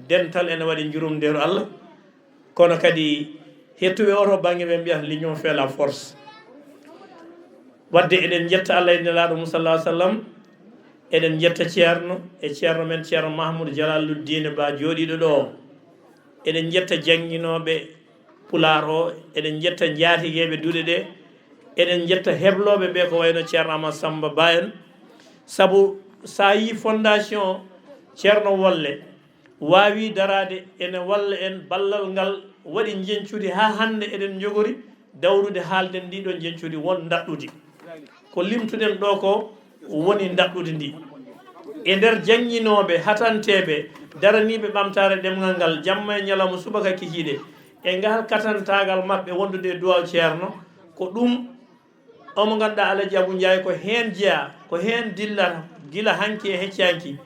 dental ene waɗi njurumndeeru Allah, kono kadi hettuɓe oo to bannge ɓe mbiyata l'union fait la force. Waɗde eɗen njetta Allah e Nelaaɗo mum sallallahu alayhi wa sallam, eɗen njetta Ceerno e Ceerno men Ceerno Mahmoud Jalaluddin Ba jooɗiiɗo ɗo. Eɗen njetta jannginooɓe Pulaar o, eɗen njetta njaatigeeɓe duɗe ɗe, eɗen njetta heblooɓe ɓe ko wayno Ceerno Amadou Samba Ba en. Sabu so a yii Fondation Ceerno Wolle waawi daraade ene walla en, ballal ngal waɗi njeñcudi haa hannde eɗen njogori dawrude haalden ndii ɗoo njeñcudi won ndaɗɗudi. Ko limtuɗen ɗoo ko woni ndaɗɗudi ndi. E nder jannginooɓe, hatanteeɓe, daraniiɓe ɓamtaare ɗemngal ngal, jamma e ñalawma, subaka e kikiiɗe, e ngal katantaagal maɓɓe wondude e duwaaw Ceerno, ko ɗum omo ngannduɗaa Alhaji Abou Ndiaye ko heen jeyaa, ko heen dillata gila hanki e hecci hanki.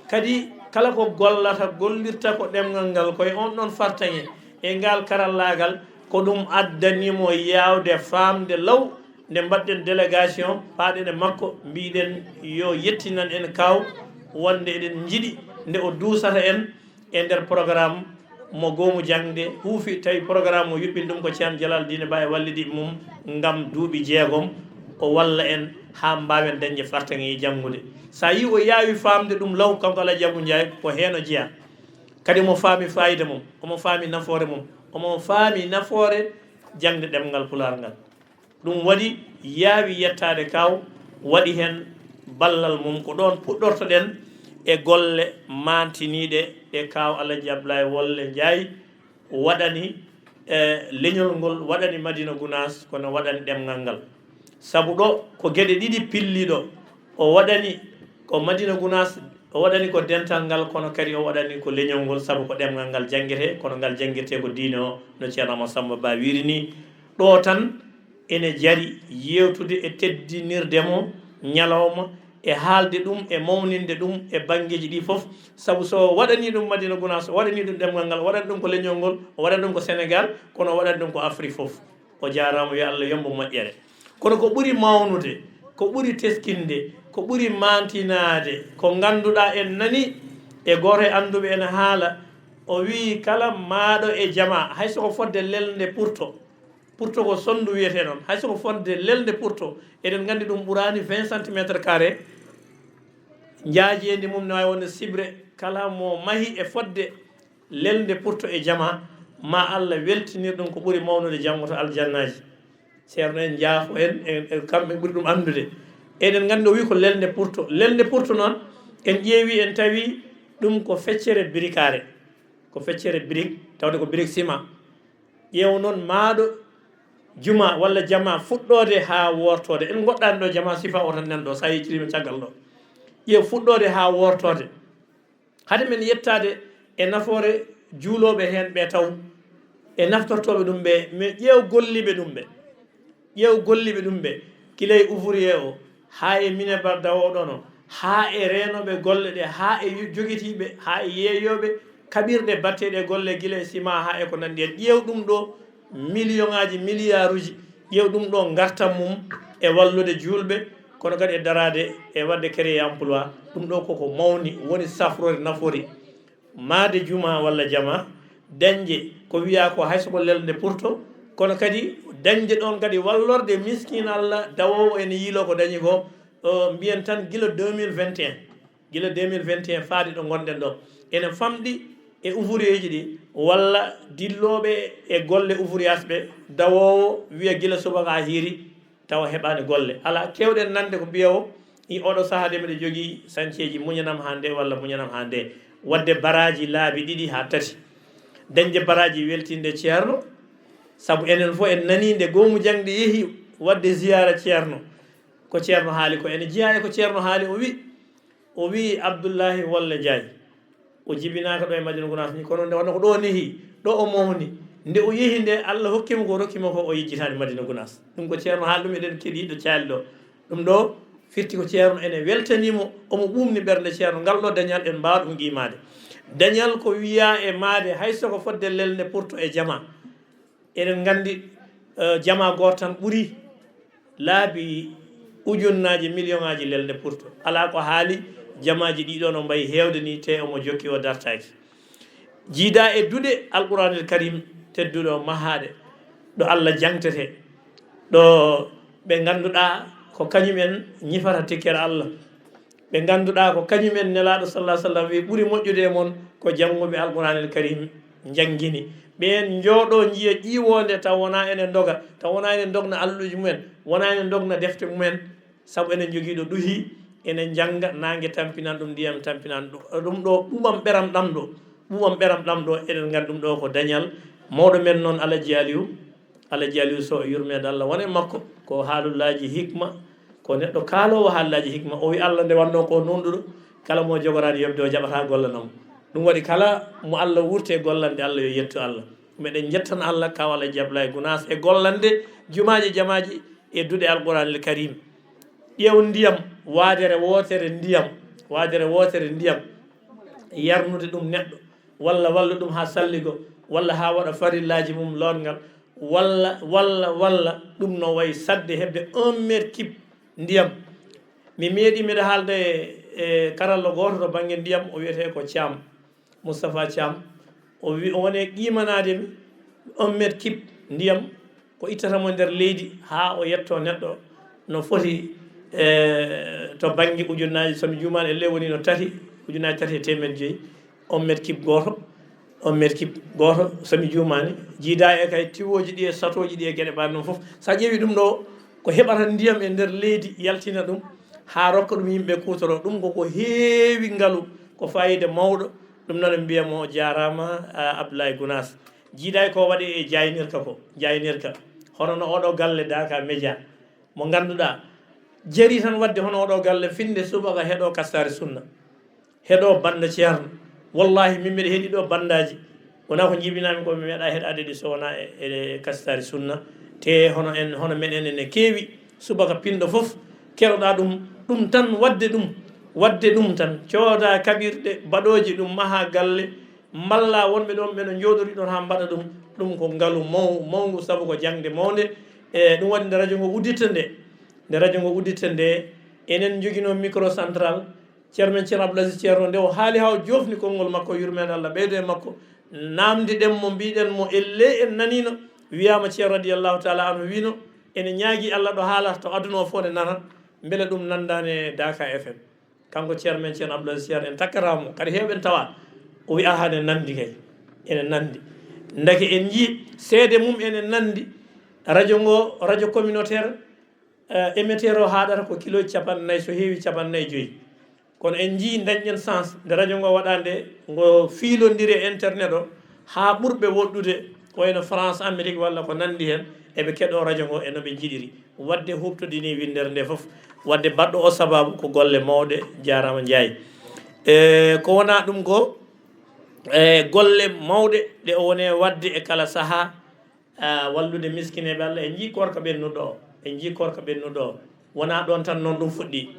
Kadi kala ko gollata, gollirta ko ɗemngal ngal, ko e on ɗon fartaŋe e ngal karallaagal, ko ɗum addani mo yaawde faamde law. Nde mbaɗɗen délégation, paaɗen e makko, mbiɗen yo yettinan en kaaw, wonde eɗen njiɗi nde o duusata en e nder programme mo goomu jaŋde huufi, tawi programme mo yuɓɓini ɗum ko Ceerno Jalal Diine Ba e wallidiiɓe mum, ngam duuɓi jeegom o walla en haa mbaawen dañde fartaŋe e janngude. So a yii o yaawi faamde ɗum law, kanko Alhaji Abou Ndiaye, ko heen o jeyaa. Kadi omo faami faayida mum, omo faami nafoore mum, omo faami nafoore jaŋde ɗemngal Pulaar ngal. Ɗum waɗi yaawi yettaade kaaw, waɗi heen ballal mum. Ko ɗoon puɗɗortoɗen e golle maantiniiɗe ɗe kaaw Alhaji Abdoulaye Wolle Ndiaye waɗani, e leñol ngol, waɗani Madina Gounass, kono waɗani ɗemngal ngal. Sabu ɗo ko geɗe ɗiɗi pilliiɗo, o waɗani ko Madina Gounass, o waɗani ko dental ngal, kono kadi o waɗani ko leñol ngol, sabu ko ɗemngal ngal janngetee, kono ngal janngirtee ko diine o, no Ceerno Amadou Samba Ba wiiri ni. Ɗo tan ene jari yeewtude e teddinirde mo ñalawma, e haalde ɗum, e mawninde ɗum e banngeeji ɗi fof. Sabu so o waɗanii ɗum Madina Gounass, o waɗanii ɗum ɗemngal ngal, o waɗanii ɗum ko leñol ngol, o waɗanii ɗum ko Senegaal, kono o waɗanii ɗum ko Afrik fof. O jaaraama, yo Allah yoɓ mo moƴƴere. Kono ko ɓuri mawnude, ko ɓuri teskinde, ko ɓuri maantinaade, ko ngannduɗaa en nanii e gooto e annduɓe ene haala, O wii kala maaɗo e jama, hay soko fodde lelnde purto, purto ko sonndu wiyetee noon, hay soko fodde lelnde purto, eɗen nganndi ɗum ɓuraani vingt centimétres carré, njaajeendi mum ne waawi wonde sibre, kala mo mahi e fodde lelnde purto e jama, ma Allah weltinir ɗum ko ɓuri mawnude janngo to aljannaaji. Ceerno en njaafo en, en, en, kamɓe ɓuri ɗum anndude. Eɗen nganndi o wii ko lelnde purto. Lelnde purto noon, en ƴeewi, en tawi ɗum ko feccere birikaare. Ko feccere birik, tawde ko birik sima. Ƴeew noon maaɗo juma walla jama fuɗɗoode haa wortoode. En ngoɗɗaani ɗo jama sifa o tan nan ɗo, so a yecciriima caggal ɗo. Ƴeew fuɗɗoode haa wortoode. Hade men yettaade e nafoore juulooɓe heen ɓe taw, e naftortooɓe ɗum ɓe, mais ƴeew golliiɓe ɗum ɓe. Ƴeew golliiɓe ɗum ɓe, gila e ouvrier o, haa e minebar dawooɗo no, haa e reenooɓe golle ɗe, haa e yo-, jogitiiɓe, haa e yeeyooɓe kaɓirɗe batteeɗe e golle, gila e sima haa e ko nanndi heen. Ƴeew ɗum ɗo, million ŋaaji, milliard uji, ƴeew ɗum ɗo ngartam mum e wallude juulɓe, kono kadi e daraade e waɗde créer emploi. Ɗum ɗo koko mawni, woni safrore nafoore. Maade juma walla jama, dañde ko wiyaa ko hay so ko lelnde purto, kono kadi dañde ɗoon kadi wallorde miskin Allah dawoowo ene yiiloo ko dañi ko, o, mbiyen tan gila deux mille vingt et un, gila deux mille vingt et un faade ɗo ngonɗen ɗo, ene famɗi e ouvrier ji ɗi walla dillooɓe e golle ouvrier ɓe, dawoowo wiya gila subaka haa hiiri, tawa heɓaani golle. Alaa, keewɗen nande ko mbiya o, i oɗo sahaa de mbiɗa jogii sañceeji, muñanam haa nde walla muñanam haa nde. Waɗde baraaji laabi ɗiɗi haa tati. Dañde baraaji weltinde ceerno, sabu enen fof en nanii nde goomu jaŋde yehi waɗde ziyaara ceerno. Ko ceerno haali ko ene jeyaa e ko ceerno haali, o wi, o wi Abdullahi Wolle Njaay. O jibinaaka ɗo e Madina Gunaas ni, kono nde wonno ko ɗo o nehi, ɗo o mawni. Nde o yehi nde, Allah hokki mo ko, rokki mo ko, o yejjitaani Madina Gunaas. Ɗum ko ceerno haali ɗum, eɗen keɗii ɗo caali ɗo. Ɗum ɗo firti ko ceerno ene weltanii mo, omo ɓuuɓni ɓernde ceerno. Ngal ɗo dañal en mbaawa ɗum qiimaade. Dañal ko wiyaa e maade hay so ko fodde lelnde purto e jama. Eɗen nganndi, eh, jama gooto tan ɓuri laabi ujunnaaji, million ŋaaji lelnde purto. Alaa ko haali jamaaji ɗi ɗo no mbayi heewde ni, te omo jokki o dartaaki. Jiida e duɗe Alquraanil Karim tedduɗo mahaaɗe, ɗo Allah jaŋtete, ɗo ɓe ngannduɗaa ko kañum en ñifata tikkere Allah. Ɓe ngannduɗaa ko kañum en Nelaaɗo sallallahu alaihi wasallam wi ɓuri moƴƴude e mon ko jannguɓe Alquraanil Karim njanngini. Ɓeen njooɗo njiya ƴiwoonde taw wonaa ene ndoga, taw wonaa ene ndogna alluuji mumen, wonaa ene ndogna defte mumen, sabu enen njogii ɗo ɗuhi, ene njannga, naange tampinan ɗum, ndiyam tampinan ɗum. Ɗum ɗo ɓuuɓam ɓeram ɗam ɗo, ɓuuɓam ɓeram ɗam ɗo, eɗen nganndi ɗum ɗo ko dañal mawɗo men noon Alaji Aliyu. Alaji Aliyu Sow, yurmeende Allah won e makko, ko haalullaaji hikma, ko neɗɗo kaaloowo haalullaaji hikma. O wi Allah nde wannoo ko nuunɗuɗo, kala mo jogoraani yoɓde o jaɓataa gollanam. Ɗum waɗi kala mo Allah wurte gollande Allah yo yettu Allah. Meɗen njettana Allah kaw Alaji Ablaye Gunaas e gollande jumaaji jamaaji e duɗe Alquraanil Karim. Ƴeew ndiyam, waadere wootere ndiyam, waadere wootere ndiyam, yarnude ɗum neɗɗo, walla walla ɗum haa salligo, walla haa waɗa farillaaji mum lootngal, walla, walla, walla ɗum no wayi saɗde heɓde un mètre cube ndiyam. Mi meeɗi mbeɗa haalda e, e karallo gooto to bannge ndiyam, o wiyetee ko Thiam, Moustapha Thiam. O wi, o woni e qimanaade mi un mètre cube ndiyam ko ittata mo nder leydi haa o yetto neɗɗo no foti, e, to bannge ujunnaaji, so mi juumaani, ellee woni no tati, ujunnaaji tati e teemedde joyi, un mètre cube gooto, un mètre cube gooto, so mi juumaani, jiidaa e kay tiwooji ɗi e satooji ɗi e geɗe mbaɗe ɗum fof. So a ƴeewi ɗum ɗo, ko heɓata ndiyam e nder leydi, yaltina ɗum, haa rokka ɗum yimɓe kuutoro. Ɗum ko ko heewi ngalu, ko faayiida mawɗo. Ɗum noon, en mbiya mo jaaraama, a, Abdoulaye Gounass. Jiidaa e ko waɗi e jaaynirka ko, jaaynirka. Hono no oɗo galle Daaka Média, mo ngannduɗaa, jari tan waɗde hono oɗo galle, finnde subaka heɗo Kastaari Sunna. Heɗo bannda Ceerno. Wallahi, min mbiɗa heɗi ɗo banndaaji. Wonaa ko njibinaa-mi ko, mi meeɗaa heɗaade ɗi so wonaa e, e Kastaari Sunna. Te hono en, hono meɗen ene keewi. Subaka pinɗo fof, keɗoɗaa ɗum, ɗum tan, waɗde ɗum, waɗde ɗum tan. Coodaa kaɓirɗe baɗooje ɗum, mahaa galle, mballaa wonɓe ɗoon, ɓe no njooɗori ɗoon haa mbaɗa ɗum. Ɗum ko ngalu maw-, mawngu, sabu ko jaŋde mawnde. E, ɗum waɗi nde radio ngo udditta nde, nde radio ngo udditta nde, enen njoginoo micro central, Ceerno men Ceerno Abdoul Aziz Ceerno, nde o haali haa o joofni konngol makko, yurmeende Allah ɓeydo e makko, Naamndiɗen mo, mbiɗen mo, ellee en naniino, wiyaama Ceerno radiyallahu taala anhu wiino, ene ñaagii Allah ɗo haalata to aduna o fof ne nana, mbele ɗum nanndaani e Daaka F M. Kanko Ceerno men, Ceerno Abdoul Aziz Ceerno, en takkataa mo, kadi heewɓe ne tawa, o wiya, "Aha, ne nanndi kay, ene nanndi." Ndeke en njii seede mum ene nanndi, radio ngo, radio communautaire, eh, émetteur o haaɗata ko kilooji capanɗe nayi, so heewi capanɗe nayi e joyi. Kono en njii, dañɗen chance, nde radio ngo waɗaa nde, ngo fiilondiri e internet o, haa ɓurɓe woɗɗude, ko wayno France, Amérique, walla ko nanndi heen, eɓe keɗoo radio ngo e no ɓe njiɗiri. Waɗde huuɓtodinii winndere nde fof. Waɗde baɗɗo o sabaabu ko golle mawɗe, jaaraama Njaay. E ko wonaa ɗum ko, e golle mawɗe ɗe o woni e waɗde e kala sahaa, ah, wallude miskineeɓe Allah. En njii koorka ɓennuɗo o, en njii koorka ɓennuɗo o. Wonaa ɗoon tan noon ɗum fuɗɗii.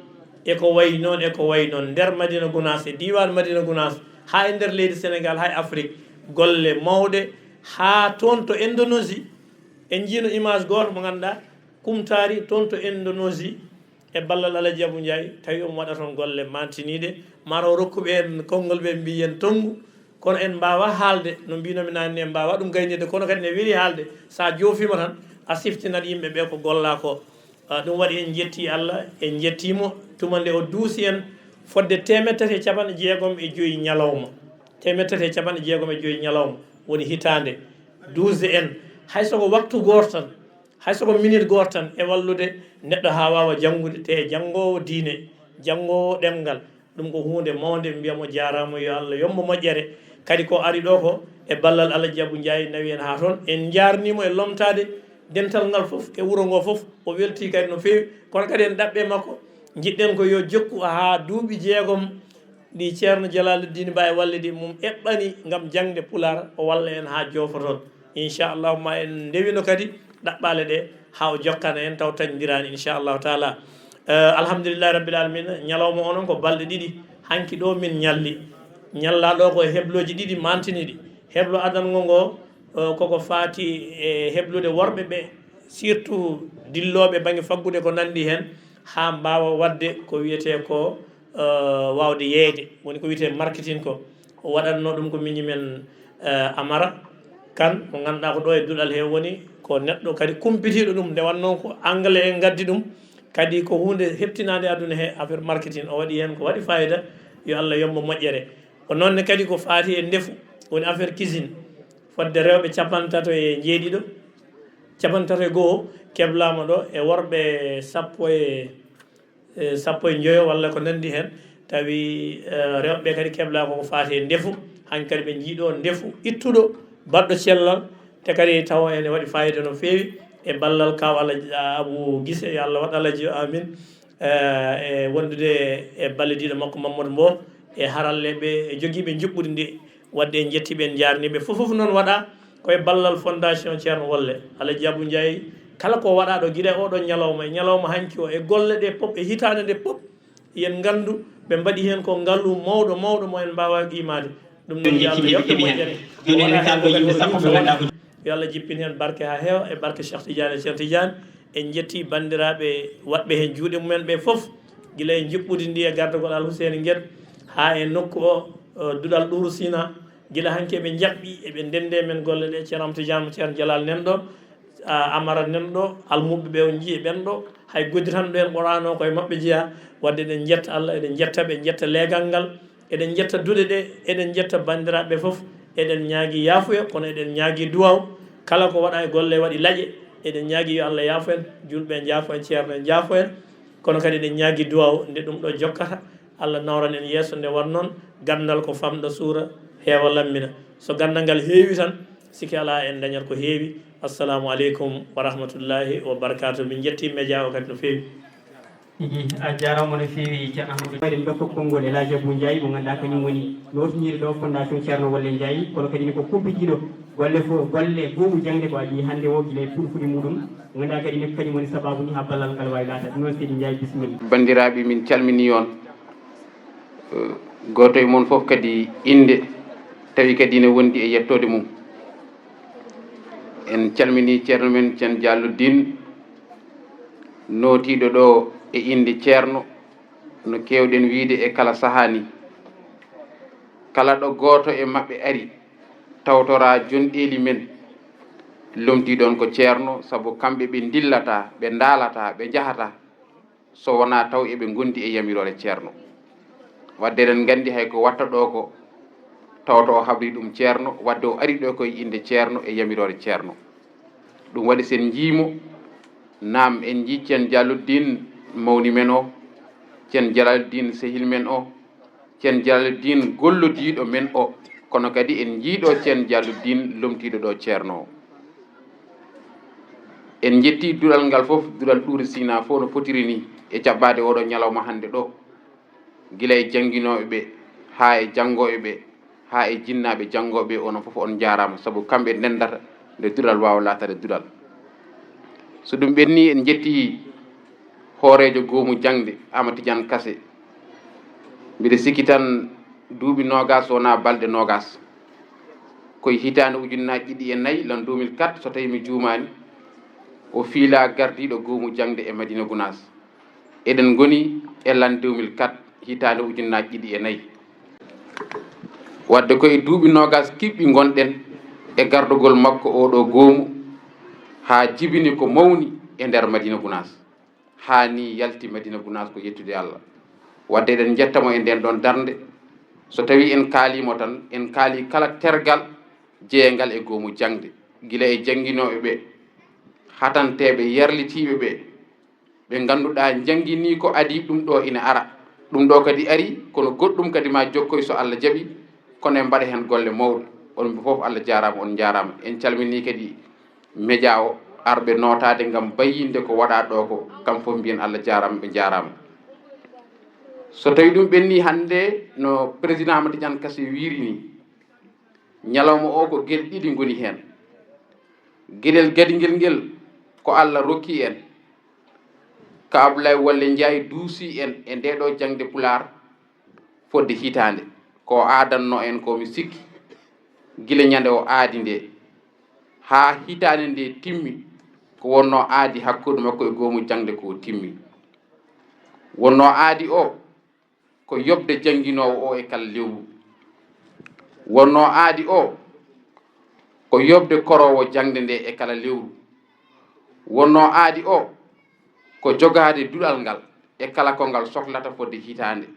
E ko wayi noon, e ko wayi noon. Nder Madina Gunaas, e diiwaan Madina Gunaas, haa e nder leydi Senegaal, haa e Afrik, golle mawɗe, haa toon to Indonésie. En njiino image gooto mo ngannduɗaa, kumtaari toon to Indonésie, e ballal Alaji Abu Njaay, tawi omo waɗa toon golle mantiniiɗe. Mataw rokkuɓe en konngol ɓe mbiyen tonngu, kono en mbaawaa haalde, no mbiinoomi naane ni, en mbaawaa ɗum gaynirde, kono kadi ne weli haalde. So a joofiima tan, a siftinat yimɓe ɓe ko gollaa ko. Ah, ɗum waɗi en njettii Allah, en njettii mo, tuma nde o duusi en fodde teemedde tati e capanɗe jeegom e joyi ñalawma. Teemedde tati e capanɗe jeegom e joyi ñalawma, woni hitaande duusde en. Hay so ko waktu gooto tan, hay so ko minute gooto tan e wallude neɗɗo haa waawa janngude, te janngoowo diine, janngoowo ɗemngal, ɗum ko huunde mawnde, mbiya mo jaaraama, yo Allah yoɓ mo moƴƴere. Kadi ko ari ɗo ko e ballal Alaji Abu Njaay nawi en haa toon. En njaarnii mo e lomtaade dental ngal fof, e wuro ngo fof. O weltii kadi no feewi, kono kadi en ɗaɓɓe makko, njiɗɗen ko yo jokku haa duuɓi jeegom ɗi Ceerno Jalaaluddin Ba e wallidiiɓe mum eɓɓani ngam jaŋde Pulaar, o walla en haa joofotoon. Inchallahu, ma en ndewino kadi ɗaɓɓaale ɗe haa o jokkana en taw tañdiraani, inchallahu taala. Eh, alhamdulillahi rabbil alamina, ñalawma o noon ko balɗe ɗiɗi hanki ɗo min ñalli. Ñallaa ɗo ko e heblooji ɗiɗi mantiniiɗi. Heblo adango ngo, eh, koko faati e heblude worɓe ɓe, surtout dillooɓe baŋnge faggude ko nanndi heen, haa mbaawa waɗde ko wiyetee ko, eh, waawde yeeyde, woni ko wiyetee marketing ko. O waɗatnoo ɗum ko miñi men, eh, Amara Kan, mo ngannduɗaa ko ɗo e duɗal he woni, ko neɗɗo kadi kumpitiiɗo ɗum, nde wannoo ko anglais en ngaddi ɗum, kadi ko huunde heɓtinaande aduna he, affaire marketing, o waɗi heen ko waɗi fayida, yo Allah yoɓ mo moƴƴere. Ko noon ne kadi ko faati e ndefu, woni affaire cuisine, fodde rewɓe capanɗe tato e jeeɗiɗo, capanɗe tato e go'o keblaama ɗo e worɓe sappo e, e sappo e njoyo walla ko nanndi heen, tawi, eh, rewɓe kadi keblaa ko ko faati e ndefu. Hankadi ɓe njii ɗo ndefu ittuɗo, baɗɗo cellal, te kadi tawa ene waɗi fayida no feewi e ballal kaaw Alaji Abu Gise, yo Allah waɗ Alaji yo amin, eh, e wondude e ballodiiɗo makko Mamadou Mbow, e haralleeɓe, e jogiiɓe njuɓɓudi ndi. Waɗde en njettii ɓe, en njaarnii ɓe. Fof fof noon waɗaa ko e ballal Fondation Ceerno Wolle. Alaji Abu Njaay, kala ko waɗaa ɗo gila e oɗo ñalawma, e ñalawma hanki o, e golle ɗe pop, e hitaande nde pop, yen nganndu ɓe mbaɗi heen ko ngalu mawɗo, mawɗo mo en mbaawaa qiimaade. Ɗum noon, yo Allah yoɓ ɓe moƴƴere. Yo Allah jippin heen barke haa heewa e barke Cheikh Tidiane e Cheikh Tidiane. En njettii banndiraaɓe waɗɓe heen juuɗe mumen ɓe fof, gila e njuɓɓudi ndi e gardagol Al Huseyni Guédé haa e nokku o, o, duɗal Ɗuuru Sina. Gila hanki eɓe njaɓɓi, eɓe ndenndi e men golle ɗe, Ceerno Amadou Tidiane, Ceerno Jalal nan ɗo, a, Amara nan ɗo, almuɓɓe ɓe on njii e ɓen ɗo, hay godditanɗo en Qur'aan o ko e maɓɓe jeyaa. Waɗde eɗen njetta Allah, eɗen njetta ɓe, njetta leegal ngal, eɗen njetta duɗe ɗe, eɗen njetta banndiraaɓe ɓe fof, eɗen ñaagii yaafuya, kono eɗen ñaagii duwaaw. Kala ko waɗaa e golle waɗi laƴe, eɗen ñaagii yo Allah yaafo en, juulɓe njaafo en, ceerno en njaafo en, kono kadi eɗen ñaagii duwaaw nde ɗum ɗo jokkata. Allah nawran en yeeso nde won noon, ganndal ko famɗa suura, heewa lammina. So ganndal ngal heewi tan, sikke alaa en ndañat ko heewi. Assalamu aleykum wa rahmatullahi wa barakaatuh. Min njettii média o kadi no feewi. Tigi, a jaaraama no feewi, Ceerno Amadou. Eɗen ndokka konngol El Hadj Abou Ndiaye, mo ngannduɗaa kañum woni nootindiiɗo ɗo Fondation Ceerno Wolle Ndiaye, kono kadi ne ko kumpitiiɗo golle fof, golle goomu jaŋde ko adii hannde o gila e fuɗi fuɗi muɗum. Mo ngannduɗaa kadi ne ko kañum woni sabaabu ni haa ballal ngal waawi laataade noon. Seydi Ndiaye, bisimilla. Banndiraaɓe, min calminii on. Eh, gooto e mon fof kadi innde, tawi kadi ne wondi e yettoode mum. En calminii ceerno men, Ceerno Jalluddin, nootiiɗo ɗo e innde ceerno, no keewɗen wiyde e kala sahaa ni. Kala ɗo gooto e maɓɓe ari, tawtoraa jonɗeeli men, lomtii ɗoon ko ceerno, sabu kamɓe ɓe ndillataa, ɓe ndaalataa, ɓe njahataa, so wonaa taw eɓe ngondi e yamiroore ceerno. Wadde eɗen nganndi hay ko watta ɗo ko, tawto o habri ɗum ceerno, wadde o ari ɗo koye innde ceerno e yamiroore ceerno. Ɗum waɗi sen njii mo, naam en njii Ceen Jalluddin mawni men o, Ceen Jalluddin sehil men o, Ceen Jalluddin gollodiiɗo men o, kono kadi en njii ɗo Ceen Jalluddin lomtiiɗo ɗo ceerno o. En njettii duɗal ngal fof, duɗal Ɗuuri Sinaa fof no fotiri ni e jaɓɓaade oɗo ñalawma hannde ɗo, gila e jannginooɓe ɓe, haa e janngooɓe ɓe, haa e jinnaaɓe janngooɓe, onon fof on njaaraama, sabu kamɓe ndendata nde duɗal waawa laataade duɗal. So ɗum ɓennii, en njettii hooreejo goomu jaŋde, Aama Tijaan Kase. Mbiɗa sikki tan duuɓi noogaas wonaa balɗe noogaas. Ko e hitaande ujunnaaji ɗiɗi e nayi, l'an deux mille quatre, so tawii mi juumaani, o fiilaa gardiiɗo goomu jaŋde e Madina Gunaas. Eɗen ngoni e l'an deux mille quatre, hitaande ujunnaaji ɗiɗi e nayi. Wadde ko e duuɓi noogaas kiɓɓi ngonɗen e gardogol makko oo ɗoo goomu, haa jibini ko mawni e nder Madina Gunaas, haa nii yalti Madina Gunaas, ko yettude Allah. Wadde eɗen njetta mo e ndeen ɗoon darnde. So tawii en kaalii mo tan, en kaalii kala tergal jeyeyngal e goomu jaŋde, gila e jannginooɓe ɓe, hatanteeɓe, yarlitiiɓe ɓe, ɓe ngannduɗaa njannginii ko adii ɗum ɗo ina ara. Ɗum ɗo kadi ari, kono goɗɗum kadi ma jokkoy so Allah jaɓi, kono en mbaɗa heen golle mawɗe. On fof Allah jaaraama, on njaaraama. En calminii kadi média o, arɓe nootaade ngam bayyinde ko waɗaa ɗo ko, kam fof mbiyen Allah jaaraama, ɓe njaaraama. So tawii ɗum ɓennii hannde, no président Amadou Tidiane Kassé wiiri nii, ñalawma o ko geɗe ɗiɗi ngoni heen. Geɗel gadingel ngel ko Allah rokki en, Ka Abdoulaye Wallé Ndiaye duusi en e ndee ɗoo jaŋde Pulaar fodde hitaande. Ko o aadannoo en ko, mi sikki, gila ñande o aadi nde haa hitaande nde timmi, ko wonnoo aadi hakkunde makko e goomu jaŋde ko timmi. Wonnoo aadi o ko yoɓde jannginoowo o e kala lewru. Wonnoo aadi o ko yoɓde koroowo jaŋde nde e kala lewru. Wonnoo aadi o ko jogaade duɗal ngal e kala ko ngal soklata fodde hitaande.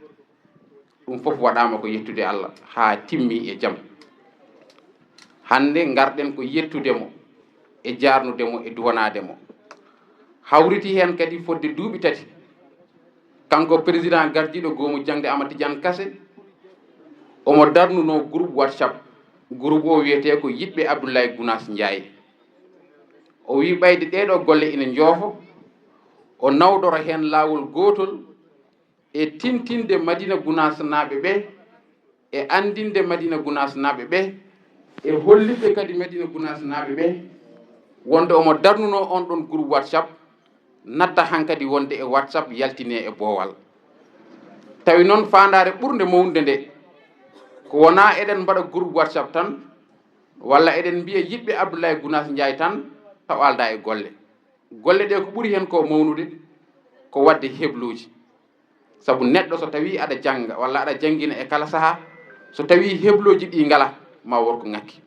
Ɗum fof waɗaama ko yettude Allah haa timmi e jam. Hannde ngarɗen ko yettude mo e jaarnude mo e duwanaade mo. Hawriti heen kadi fodde duuɓi tati, kanko président gardiiɗo goomu jaŋde Amadou Tidiane Kassé, omo darnunoo groupe WhatsApp. Groupe o wiyetee ko Yiɗɓe Abdoulaye Gounass Ndiaye. O wii ɓayde ɗee ɗoo golle ina njoofo, o nawdora heen laawol gootol e tintinde Madina Gunaasnaaɓe ɓe, e anndinde Madina Gunaasnaaɓe ɓe, e hollitde kadi Madina Gunaasnaaɓe ɓe wonde omo darnunoo on ɗon groupe WhatsApp, natta hankadi wonde e WhatsApp, yaltinee e boowal. Tawi noon, faandaare ɓurnde mawnude nde ko wonaa eɗen mbaɗa groupe WhatsApp tan, walla eɗen mbiya Yiɗɓe Abdoulaye Gounass Ndiaye tan, taw aldaa e golle. Golle ɗe ko ɓuri heen ko mawnude ko waɗde heblooji. Sabu neɗɗo so tawii aɗa jannga walla aɗa janngina e kala sahaa, so tawii heblooji ɗi ngalaa, ma won ko ŋakki.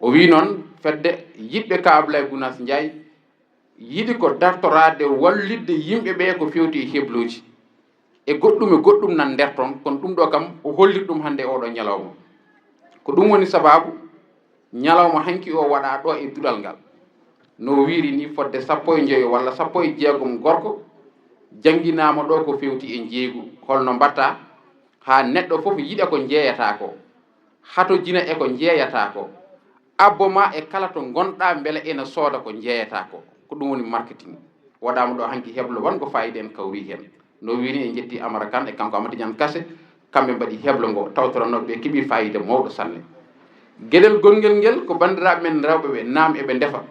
O wii noon, fedde Yiɗɓe Ka Abdoulaye Gounass Ndiaye yiɗi ko dartoraade wallitde yimɓe ɓe ko feewti e heblooji. E goɗɗum e goɗɗum nan nder toon, kono ɗum ɗo kam o hollit ɗum hannde e oɗo ñalawma. Ko ɗum woni sabaabu ñalawma hanki o waɗaa ɗo e duɗal ngal. No wiiri ni, fodde sappo e njoyo walla sappo e jeegom gorko jannginaama ɗo ko feewti e njeeygu. Holno mbaɗtaa haa neɗɗo fof yiɗa ko njeeyataa ko, hatojina e ko njeeyataa ko, abbo ma e kala to ngonɗaa mbele ena sooda ko njeeyataa ko? Ko ɗum woni marketing. Waɗaama ɗo hanki heblo wongo faayiida, en kawri heen. No wiiri, en njetti Amara Kane e kanko Amadou Tidiane Kassé, kamɓe mbaɗi heblo ngo, tawtoranooɓe ɓe keɓi faayiida mawɗo sanne. Geɗel gonngel ngel ko banndiraaɓe men rewɓe ɓe, naam eɓe ndefa.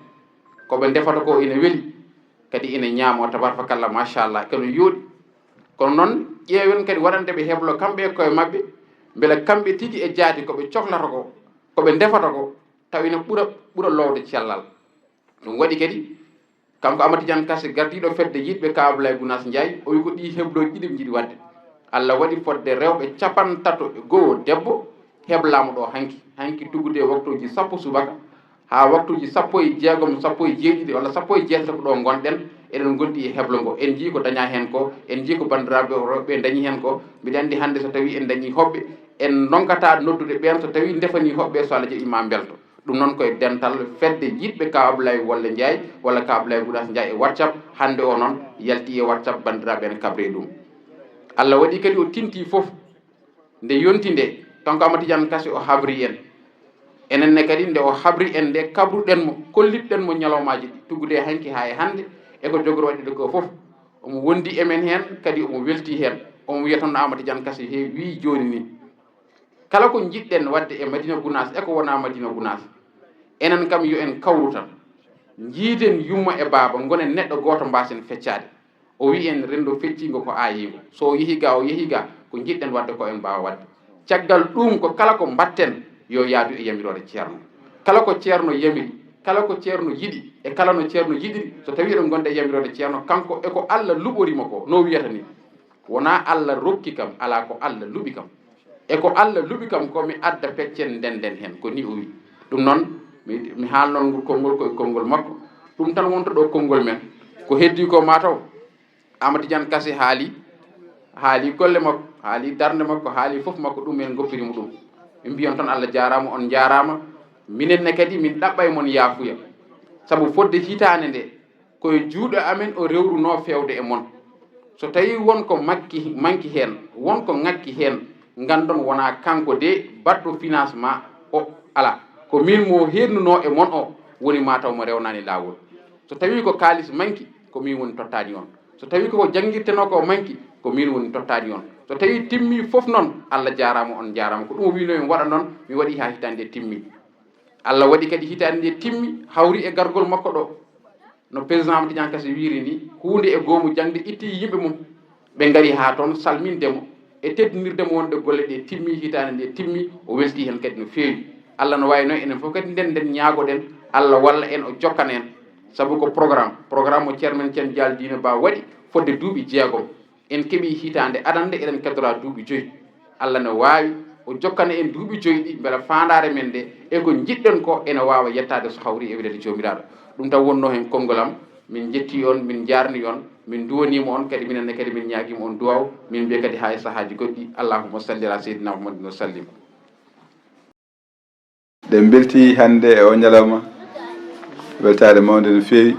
Ko ɓe ndefata ko ina weli, kadi ina ñaamo, tabarfakalla, machallah, kono yooɗi. Kono noon, ƴeewen kadi waɗande ɓe heblo kamɓe e koye maɓɓe, mbele kamɓe tigi e jaati ko ɓe cohlata ko, ko ɓe ndefata ko, taw ina ɓura, ɓura loowde cellal. Ɗum waɗi kadi, kanko Amadou Tidiane Kassé, gardiiɗo fedde Yiɗɓe Ka Abdoulaye Gounass Ndiaye, o wi ko ɗi heblooji ɗiɗi ɓe njiɗi waɗde. Allah waɗi fodde rewɓe capantato e go'o debbo heblaama ɗo hanki. Hanki tuggude e waktuuji sappo subaka haa waktuuji sappo e jeegom, sappo e jeeɗiɗi walla sappo e jeetati ko ɗo ngonɗen, eɗen ngondi e heblo ngo. En njii ko dañaa heen ko, en njii ko banndiraaɓe rewɓe dañi heen ko. Mbiɗa anndi hannde so tawii en dañii hoɓɓe, en ndonkataa noddude ɓeen, so tawii ndefanii hoɓɓe, so Allah jaɓii ma mbelto. Ɗum noon ko e dental fedde yiɗɓe Ka Ablaye Wolle Njaay walla Ka Ablaye Gunaas Njaay e WhatsApp. Hannde o noon yalti e WhatsApp, banndiraaɓe ene kabree ɗum. Allah waɗi kadi o tinti fof. Nde yonti nde, kanko Amadu Tidiane Kase o habri en. Enen ne kadi nde o habri en nde, kabruɗen mo, kollitɗen mo ñalawmaaji ɗi, tuggude e hanki haa e hannde, e ko jogori waɗde ko fof. Omo wondi e men heen, kadi omo welti heen. Omo wiya toon no Amadu Tidiane Kase he wii jooni ni. Kala ko njiɗɗen waɗde e Madina Gunaas e ko wonaa Madina Gunaas, enen kam yo en kawru tan. Njiiden yumma e baaba, ngonen neɗɗo gooto, mbaasen feccaade. O wi'i en renndo fecciingo ko aayiingo. So o yehi ga, o yehi ga, ko njiɗɗen waɗde ko en mbaawa waɗde. Caggal ɗuum ko kala ko mbaɗten yo yaadu e yamiroore Ceerno. Kala ko Ceerno yamiri, kala ko Ceerno yiɗi, e kala no Ceerno yiɗiri, so tawii eɗen ngonda e yamiroore Ceerno, kanko e ko Allah luɓori mo ko, no wiyata ni. Wonaa Allah rokki kam, alaa, ko Allah luɓi kam. E ko Allah luɓi kam ko mi adda peccen ndenden heen, ko ni o wi. Ɗum noon, mi, mi haalnoon ngol konngol ko e konngol makko. Ɗum tan wonta ɗo konngol men. Ko heddii ko mataw Amadu Tidiane Kase haali, haali golle makko, haali darnde makko, haali fof makko, ɗum en ngoppiri mo ɗum. Min mbiyon tan Allah jaaraama, on njaaraama. Minen ne kadi min ɗaɓɓay mon yaafuya. Sabu fodde hitaande nde, ko e juuɗe amen o rewrunoo feewde e mon. So tawii won ko makki, manki heen, won ko ŋakki heen, nganndon wonaa kanko de baɗɗo financement o, alaa. Ko min mo heednunoo e mon o woni mataw mo rewnaani laawol. So tawii ko kaalis manki, ko min woni tottaani on. So tawii ko janngirtenoo ko manki, ko min woni tottaani on. So tawii timmii fof noon, Allah jaaraama, on njaaraama. Ko ɗum o wiinoo en waɗa noon, mi waɗi haa hitaande nde timmi. Allah waɗi kadi hitaande nde timmi, hawri e gargol makko ɗo. No président Amadou Tidiane Kase wiiri ni, huunde e goomu jaŋde itti yimɓe mum. Ɓe ngari haa toon salminde mo e teddinirde mo wonde golle ɗe timmi, hitaande nde timmi, o welti heen kadi no feewi. Allah no waawi noon enen fof kadi nden nden ñaagoɗen, Allah walla en, o jokkana en. Sabu ko programme, programme mo Ceerno men Ceerno Jaal Diine Ba waɗi fodde duuɓi jeegom. En keɓii hitaande adannde, eɗen keddora duuɓi joyi. Allah no waawi, o jokkana en duuɓi joyi ɗi, mbela faandaare men nde, e ko njiɗɗen ko, ene waawa yettaade so hawri e weleede Joomiraaɗo. Ɗum tan wonnoo heen konngol am. Min njettii on, min njaarnii on, min nduwaniima on, kadi minen ne kadi min ñaagiima on duwaaw. Min mbiya kadi haa e sahaaji goɗɗi, Allahumma salli ala seydina Muhammadin wa sallim. Ɗen mbeltii hannde e oo ñalawma, weltaare mawnde no feewi,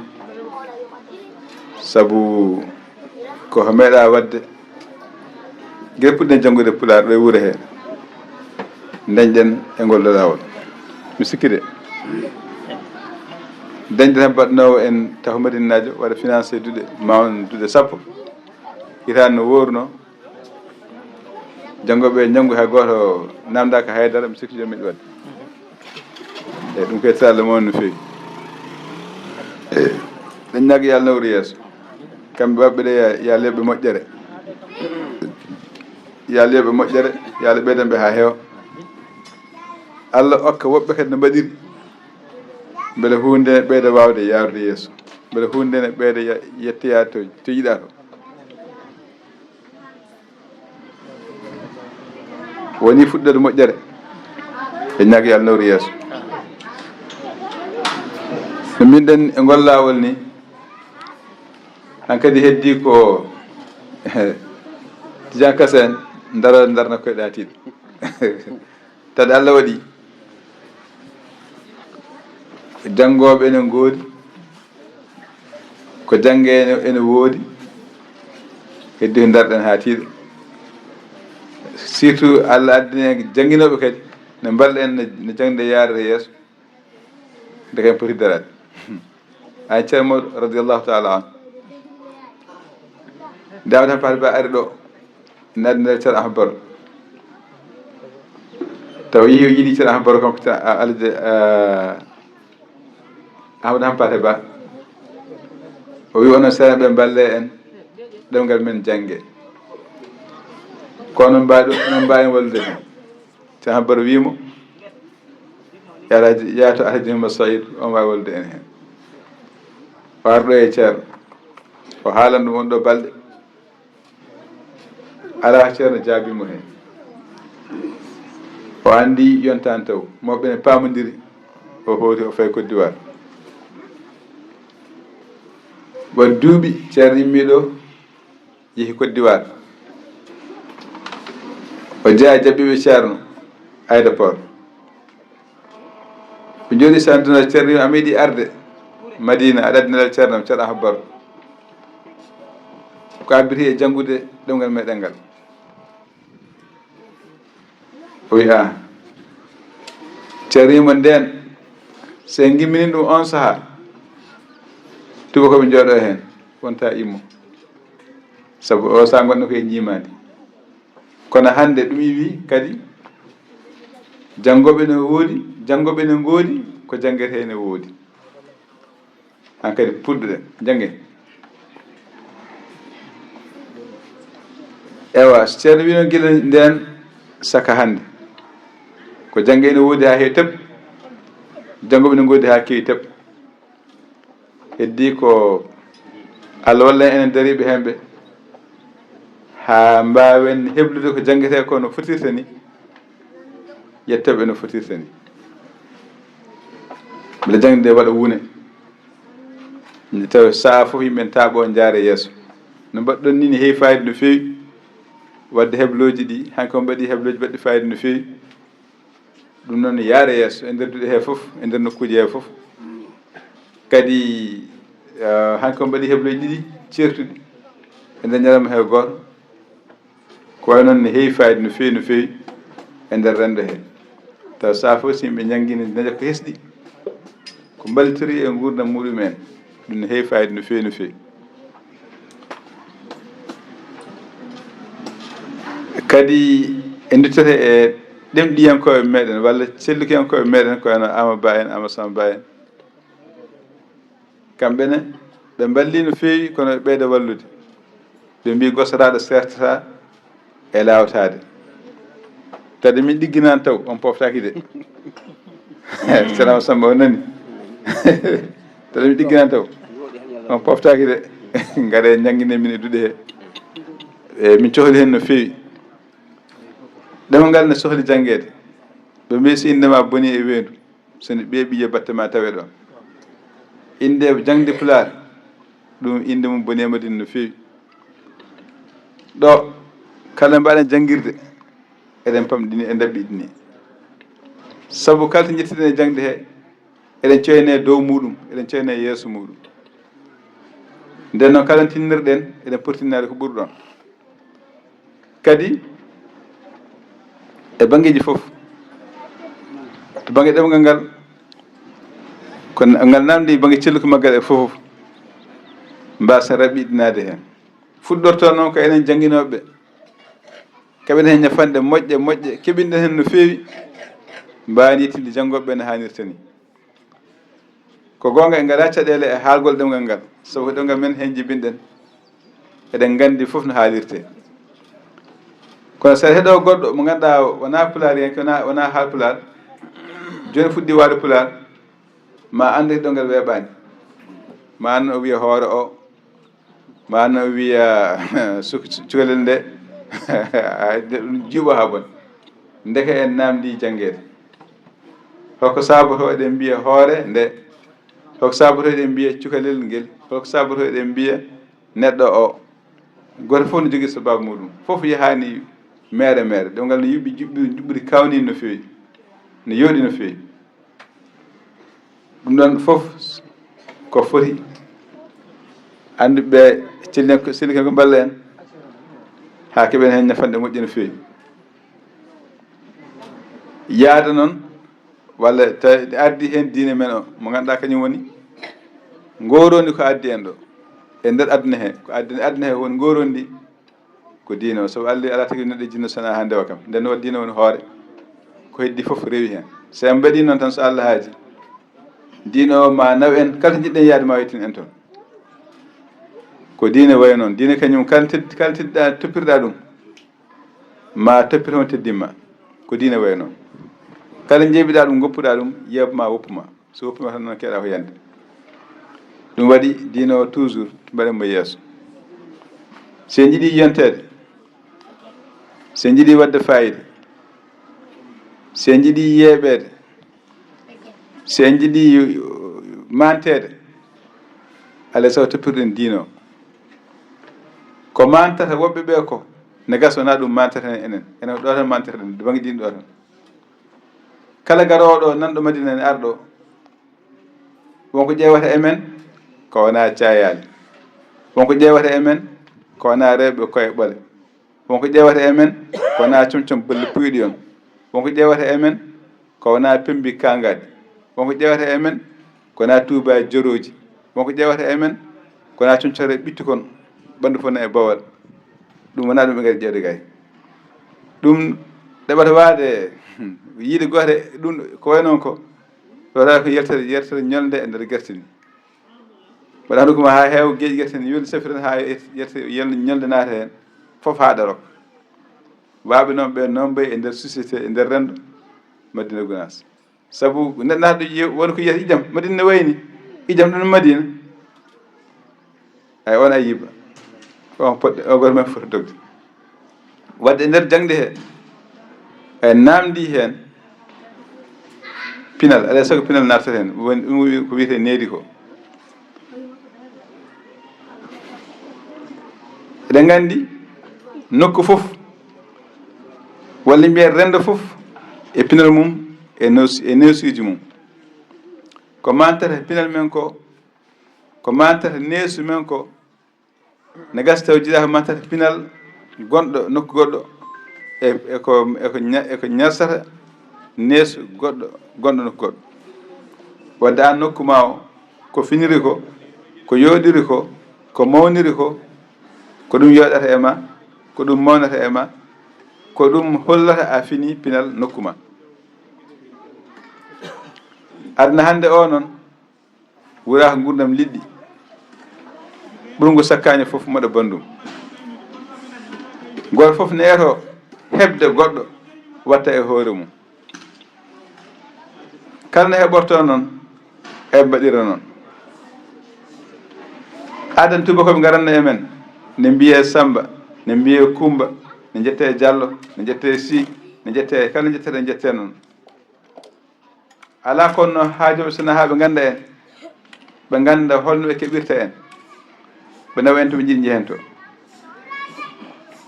sabu ko ko meeɗaa waɗde, gila puɗɗen janngude Pulaar ɗo e wuro hee, ndañɗen e ngol ɗoo laawol. Mi sikki de, dañde tan baɗnoowo en taho Madinaajo waɗa financé duɗe, mawnde duɗe sappo, hitaande no woorunoo. Janngooɓe njanngu hay gooto naamndaaka hay dara, mi sikki joom miɗo waɗde. Eyi, ɗum ko yettaade Allah mawni no feewi. Eyi, ɗen ñaagi yo Allah nawru yeeso. Kamɓe waɗɓe ɗe, yo, yo Allah yoɓ ɓe moƴƴere. Yo Allah yoɓ ɓe moƴƴere, yo Allah ɓeydan ɓe haa heewa. Allah okka woɓɓe kadi no mbaɗiri. Mbele huunde ne ɓeyda waawde yaarude yeeso. Mbele huunde ne ɓeyda ya-, yettoyaa to, to yiɗaa to. Woni fuɗɗoode moƴƴere. E ñaagi Allah nawru yeeso. No mbinɗen e ngol laawol ni, hankadi heddii ko Tidiane Kase en, ndara, ndarna koyɗe haa tiiɗa. Tawde Allah waɗi janngooɓe ene ngoodi, ko jannge ene, ene woodi, heddi ko ndarɗen haa tiiɗa. Surtout Allah addani en jannginooɓe kadi, ne mballa en no, no jaŋde yaarata yeeso, nde kadi en poti daraade. Ay Ceerno Mawɗo radiyallahu taala anhu. Nde Amadou Hampâté Bâ ari ɗo, ina addi nder Ceerno Ahmad Baro. Taw yehi o yiɗi Ceerno Ahmad Baro, kanko Ceerno, a, Alhaji, a, Amadou Hampâté Bâ. O wi onon seeɗa ɓe mballe en ɗemngal men jannge. Ko onon mbaawi ɗum, onon mbaawi en wallude heen. Ceerno Ahmad Baro wi mo, "Yo Alhaji, yaa to Alhaji Mouhamed Saïd, on waawi wallude en heen." O arɗo e Ceerno. O haalan ɗum on ɗo balɗe. Alaa Ceerno jaabii mo heen. O anndi yontaani taw, mawɓe ne paamondiri, o hooti o fayi Côte d'Ivoire. Waɗi duuɓi Ceerno immii ɗo, yehi Côte d'Ivoire. O jeyaa jaɓɓiiɓe Ceerno aéroport. Ɓe njooɗii, Ceerno Ceerno wiyi, "A meeɗi arde Madina, aɗa addi nelal Ceerno am, Ceerno Ahmadu Baro. Ko abbiti e janngude ɗemngal meɗen ngal?" O wiyi, "Aa." Ceerno wiyi mo, "Ndeen, so en ngimmini ɗum on sahaa, tuubakooɓe njooɗo heen, wonta immo. Sabu o sahaa ngonɗen ko e ñiimaandi. Kono hannde ɗum iwi kadi, janngooɓe ne woodi, janngooɓe ne ngoodi, ko janngetee ne woodi." Hankadi puɗɗuɗen, njanngen. Ewa, Ceerno wino gila ndeen saka hannde. Ko jannge ene woodi haa heewi teb, janngo ɓe ne ngoodi haa keewi teb. Heddi ko Allah walla en enen dariiɓe heen ɓe, haa mbaawen heblude ko janngetee ko no fotirta ni, yettoɓe no fotirta ni. Mbele jangde nde waɗa wune. Nde tawa sahaa fof yimɓe ne taaɓoo njaare yeeso. No mbaɗɗon ni ne heewi fayida no feewi. Wadde heblooji ɗi, hanki on mbaɗi heblooji baɗɗi fayida no feewi. Ɗum noon yaare yeeso e nder duɗe he fof, e nder nokkuuji he fof. Kadi, eh, hanki on mbaɗi heblooji ɗiɗi ceertuɗi e nder ñalawma he gooto. Ko wayi noon ne heewi fayida no feewi, no feewi e nder renndo he. Taw sahaa fof so yimɓe njanngii ne daña ko hesɗi, ko mballitorii e nguurndam muɗum en, ɗum ne heewi fayida no feewi, no feewi. Kadi en nduttoto e ɗemɗiyankooɓe meɗen walla cellukiyankooɓe meɗen, ko wayno Aama Ba en, Aama Samba Ba en. Kamɓe ne, ɓe mballii no feewi, kono ɓe ɓeyda wallude. Ɓe mbii, "Gosoraaɗo seertataa e laawtaade." Tawde min ɗigginaani taw, on poftaaki de. Ceerno Samba, on nani? Tawde min ɗigginaani taw, on poftaaki de. Ngaree, njanngine min e duɗe he. E, min cohli heen no feewi. Ɗemngal ngal ne sohli janngeede. Ɓe mbii, so innde ma bonii e weendu, so ne ɓeeɓi, yo batte ma tawe ɗoon. Innde jaŋde Pulaar, ɗum innde mum bonii e Madina no feewi. Ɗo kala mbaɗen janngirde, eɗen pamɗini, e ndaɓɓiɗini. Sabu kala to njettiɗen e jaŋde he, eɗen coyne dow muɗum, eɗen coyne yeeso muɗum. Nden noon, kala tinnirɗen, eɗen poti tinnaade ko ɓuri ɗoon. Kadi, e banngeeji fof, to bannge ɗemngal ngal, ko n-, ngal naamndi bannge celluki maggal e fof, mbaasen raɓɓiɗinaade heen. Fuɗɗortoo noon ko enen jannginooɓe, keɓen heen ñafanɗe moƴƴe, moƴƴe, keɓinɗen heen no feewi, mbaawen yettinde janngooɓe ɓe no haanirta ni. Ko goonga, en ngalaa caɗeele e haalgol ɗemngal ngal, sabu ko ɗemngal men heen jibinɗen. Eɗen nganndi fof no haalirtee. Kono so aɗa heɗoo goɗɗo mo ngannduɗaa wonaa Pulaar heen, wonaa, wonaa Haalpulaar, jooni fuɗɗii waawde Pulaar, ma anndu ɗemngal weeɓaani. Ma anndu o wiya hoore o, ma anndu o wiya suk-, cukalel nde, ɗum jiiɓo haa bon. Ndeke en naamndii janngeede. Hoko saabotoo eɗen mbiya hoore nde? Hoko saabotoo eɗen mbiya cukalel ngel? Hoko saabotoo eɗen mbiya neɗɗo o? Gooto fof no jogii sabaabu muɗum. Fof yahaani meere meere. Ɗemngal no yuɓɓi, juɓɓi, juɓɓudi kawni no feewi, no yooɗi no feewi. Ɗum ɗoon fof ko foti annduɓe, celli-, cellukiyankooɓe mballa en, haa keɓen heen ñafanɗe moƴƴe no feewi. Yaada noon, walla tawi ardi heen diine men o, mo ngannduɗaa kañum woni ngooroondi ko addi en ɗo, e nder aduna he, ko addi, aduna he woni ngooroondi ko diine o. Sabu Allah alaa tagi neɗɗo e jinno so wonaa haa ndewa kam. Nden noon, diine woni hoore. Ko heddi fof rewi heen. So en mbaɗii noon tan, so Allah haaji, diine o ma naw en, kala to njiɗɗen yaade ma yettin en toon. Ko diine wayi noon. Diine kañum, kala tedd-, kala tedduɗaa, toppirɗaa ɗum, ma toppir on teddin ma. Ko diine wayi noon. Kala njeeɓiɗaa ɗum, ngoppuɗaa ɗum, yeeɓ ma, woppu ma. So woppiima tan, noon keeɗaa ko yande. Ɗum waɗi diine o toujours mbaɗen mo yeeso. So en njiɗii yonteede, so en njiɗii waɗde fayida, Si en njiɗii yeeɓeede, si en njiɗii manteede, alaa e sago toppirɗen diine o. Ko mantata woɓɓe ɓee ko, ne gasa wonaa ɗum mantata en enen. Enen ko ɗo tan mantirɗen, to bannge diine ɗo tan. Kala garoowo ɗo, nanɗo Madina ene arɗo, wonko ƴeewata e men, ko wonaa caayaali. Wonko ƴeewata e men, ko wonaa rewɓe koye ɓole. Wonko ƴeewata e men, ko wonaa comcom bolle puyɗi on. Wonko ƴeewata e men, ko wonaa pemmbi kaangaaɗi. Wonko ƴeewata e men, ko wonaa tuubaaji jorooji. Wonko ƴeewata e men, ko wonaa comcore ɓitti kon, ɓanndu fof ne e bawal. Ɗum wonaa ɗum ɓe ngari ƴeewde gay. Ɗum ɗeɓata waade yiide gooto, ɗum ko wayi noon ko, ɗo tawa ko yaltere, yaltere ñolde e nder gerte ni. Mbaɗa hanndu ko ma haa heewa geeƴi gerte ni, yolde safiri tan haa yaltere ñolde naata heen, fof haa darok. Waaɓe noon ɓe noon mbayi e nder société, e nder renndo Madina Gunaas. Sabu neɗɗo naatɗo ƴeew-, woni ko yiyata ijam, Madina ne wayni, ijam ɗum Madina. Ay, on a yiɓa. On poɗɗe, o gooto men foti dogde. Wadde e nder jaŋde he, en naamndii heen pinal, alaa e sago pinal naatata heen, woni ɗum wi-, ko wiyetee needi ko. Eɗen nganndi nokku fof, walla mbiyen renndo fof, e pinal mum, e news-, e neesuuji mum. Ko mantata pinal men ko, ko mantata neesu men ko, ne gasa taw jiɗaa ko mantata pinal gonɗo nokku goɗɗo, e, e ko, e ko ña-, e ko ñarsata neesu goɗɗo, gonɗo nokku goɗɗo. Wadde aan nokku ma o, ko finiri ko, ko yooɗiri ko, ko mawniri ko, ko ɗum yooɗata e ma, ko ɗum mawnata e ma, ko ɗum hollata a fini pinal nokku ma. Aduna hannde o noon, wuraaka nguurndam liɗɗi. Ɓurngu sakkaani fof moɗa banndum. Gooto fof ne eto heɓde goɗɗo watta e hoore mum. Kala no heɓorto noon, e mbaɗira noon. Adan tubakooɓe ngaranno e men, ne mbiyee Samba, ne mbiyee Kumba, ne njettee Jallo, ne njettee Si, ne njettee kala, ne njettee, ne njettee noon. Alaa kono no haajooɓe so nahaaɓe ngannda en, ɓe ngannda holno ɓe keɓirta en, ɓe nawa en to ɓe njiɗi njehen to.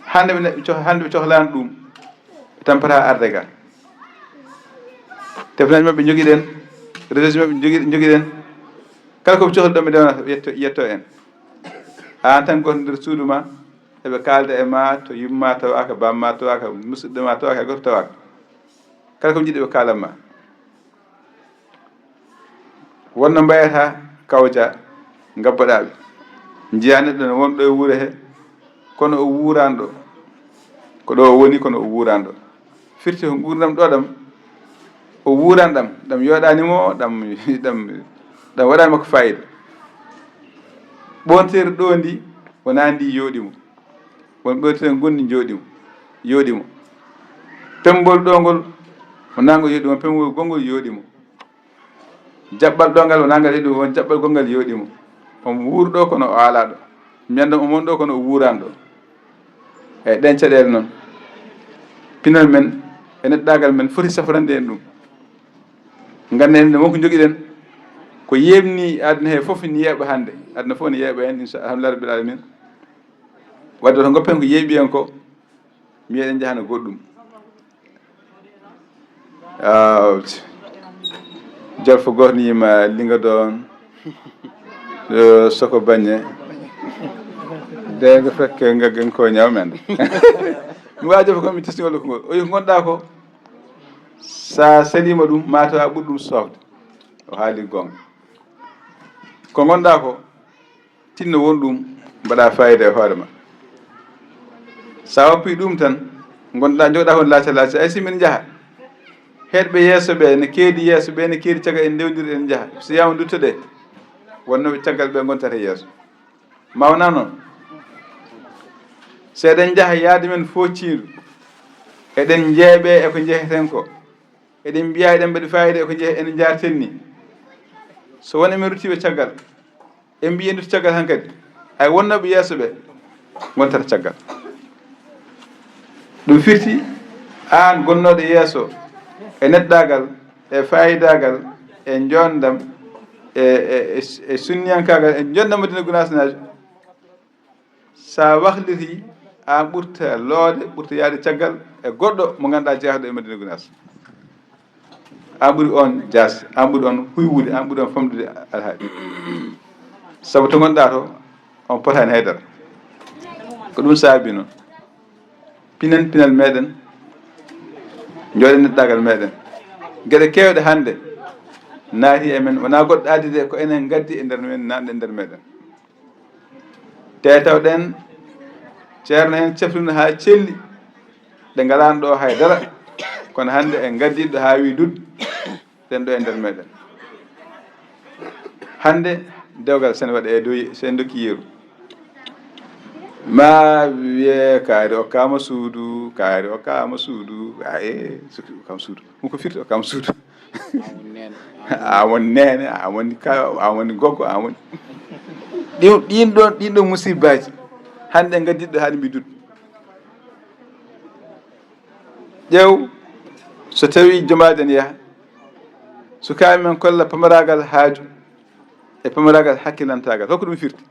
Hannde ɓe ne-, ɓe coh-, hannde ɓe cohlaano ɗum, ɓe tampata arde ga. Téléphone aji maɓɓe njogiɗen, réseau ji maɓɓe njogi-, njogiɗen. Kala ko ɓe cohli ɗon, ɓe ndewnata, ɓe yetto, yetto en. Aan tan gooto nder suudu ma, eɓe kaalda e ma, to yumma tawaaka, bamma tawaaka, musidɗo ma tawaaka, hay gooto tawaaka. Kala ko njiɗi ɓe kaalan ma. Wonno mbayata kawja ngabbaɗaa ɓe. Njiyaa neɗɗo ne wonɗo e wuro he, kono o wuuraani ɗo. Ko ɗo o woni, kono o wuuraani ɗo. Firti ko nguurndam ɗo ɗam, o wuuraani ɗam, ɗam yooɗaani mo, ɗam, ɗam, ɗam waɗaani makko faayiida. Ɓoonteeri ɗo ndi, wonaa ndi yooɗi mo. Won ɓoonteeri ngon ndi jooɗi mo, yooɗi mo. Pemmbol ɗo ngol, wonaa ngol yooɗi mo, pemmbol gongol yooɗi mo. Jaɓɓal ɗo ngal, wonaa ngal yooɗi mo, won jaɓɓal gongal yooɗi mo. Omo wuurɗo kono o aalaɗo. Mbiyanɗo omo wonɗo kono o wuuraani ɗo. Eyi, ɗen caɗeele noon, pinal men e neɗɗaagal men foti safrande en ɗum. Ngannden enen won ko njogiɗen, ko yeeɓni aduna he fof ne yeeɓa hannde. Aduna fof ne yeeɓa en, inchallah, alhamdulillah rabbil alamin. Wadde to ngoppen ko yeeɓi en ko, mi eɗen njahana goɗɗum. Ah, jolfo gooto ni ma linga ɗon, eh, soko bañe. De nga fekke nga gen ko ñaw men. Mi waa jolfo ko mi testingol ko ngol. O yi ko ngonɗa ko, sa selima ɗum, ma tawa ɓuri ɗum sofde. O haali gonga. Ko ngonɗa ko, tinno won ɗum, mbaɗa fayida e hoore ma. Sa woppi ɗum tan, ngonɗa, jogɗa kon laaca laaca, ay si min njaha. Heɗɓe yeeso ɓe, ne keedi yeeso ɓe, ne keedi caggal, en ndewdir, en njaha. So yama duttoɗe, wonnoɓe caggal ɓe ngontata yeeso. Ma wona noon? So eɗen njaha yaade men focciiru, eɗen njeeɓe e ko njeheten ko. Eɗen mbiya eɗen mbaɗi fayida e ko njeh-, ene njaarten ni. So won emin ruttiiɓe caggal, en mbiyi en dutti caggal hankadi. Ay wonnooɓe yeeso ɓe ngontata caggal. Ɗum firti aan gonnooɗo yeeso, e neɗɗaagal, e faayidaagal, e njoonndam, e, e, e, e sunniyankaagal, e njoonndam Madina Gunaas Najo. So a wahliti, aan ɓurta loode, ɓurta yahde caggal e goɗɗo mo ngannduɗaa jeyaaɗo e Madina Gunaas. Aan ɓuri on jaas, aan ɓuri on huywude, aan ɓuri on famɗude alhaali. Sabu to ngonɗaa to, on potaani haydara. Ko ɗum saabi noon. Pinen pinal meɗen, njooɗen neɗɗaagal meɗen. Geɗe keewɗe hannde naati e men, wonaa goɗɗo addi de, ko enen ngaddi e nder men, naatde e nder meɗen. Te tawɗen ceerno en ceftuno haa celli, ɗe ngalaano ɗo hay dara, kono hannde en ngaddi ɗo haa wi dud, ɗen ɗo e nder meɗen. Hannde dewgal sen waɗe e dow, sen dokki yeru. Ma wiye kaari okkaama suudu, kaari okkaama suudu, a e sukki okkaama suudu. Ɗum ko firti okkaama suudu. A won neene, a won ka, a won goggo, a won. Ɗin, ɗin ɗon, ɗin ɗon musibbaaji. Hannde ngaddiɗo haade mbi dud. Ƴeew, so tawii jomaaɗen yaha, sukaaɓe men kolla pamaraagal haaju e pamaraagal hakkilantaagal. Hokko ɗum firti.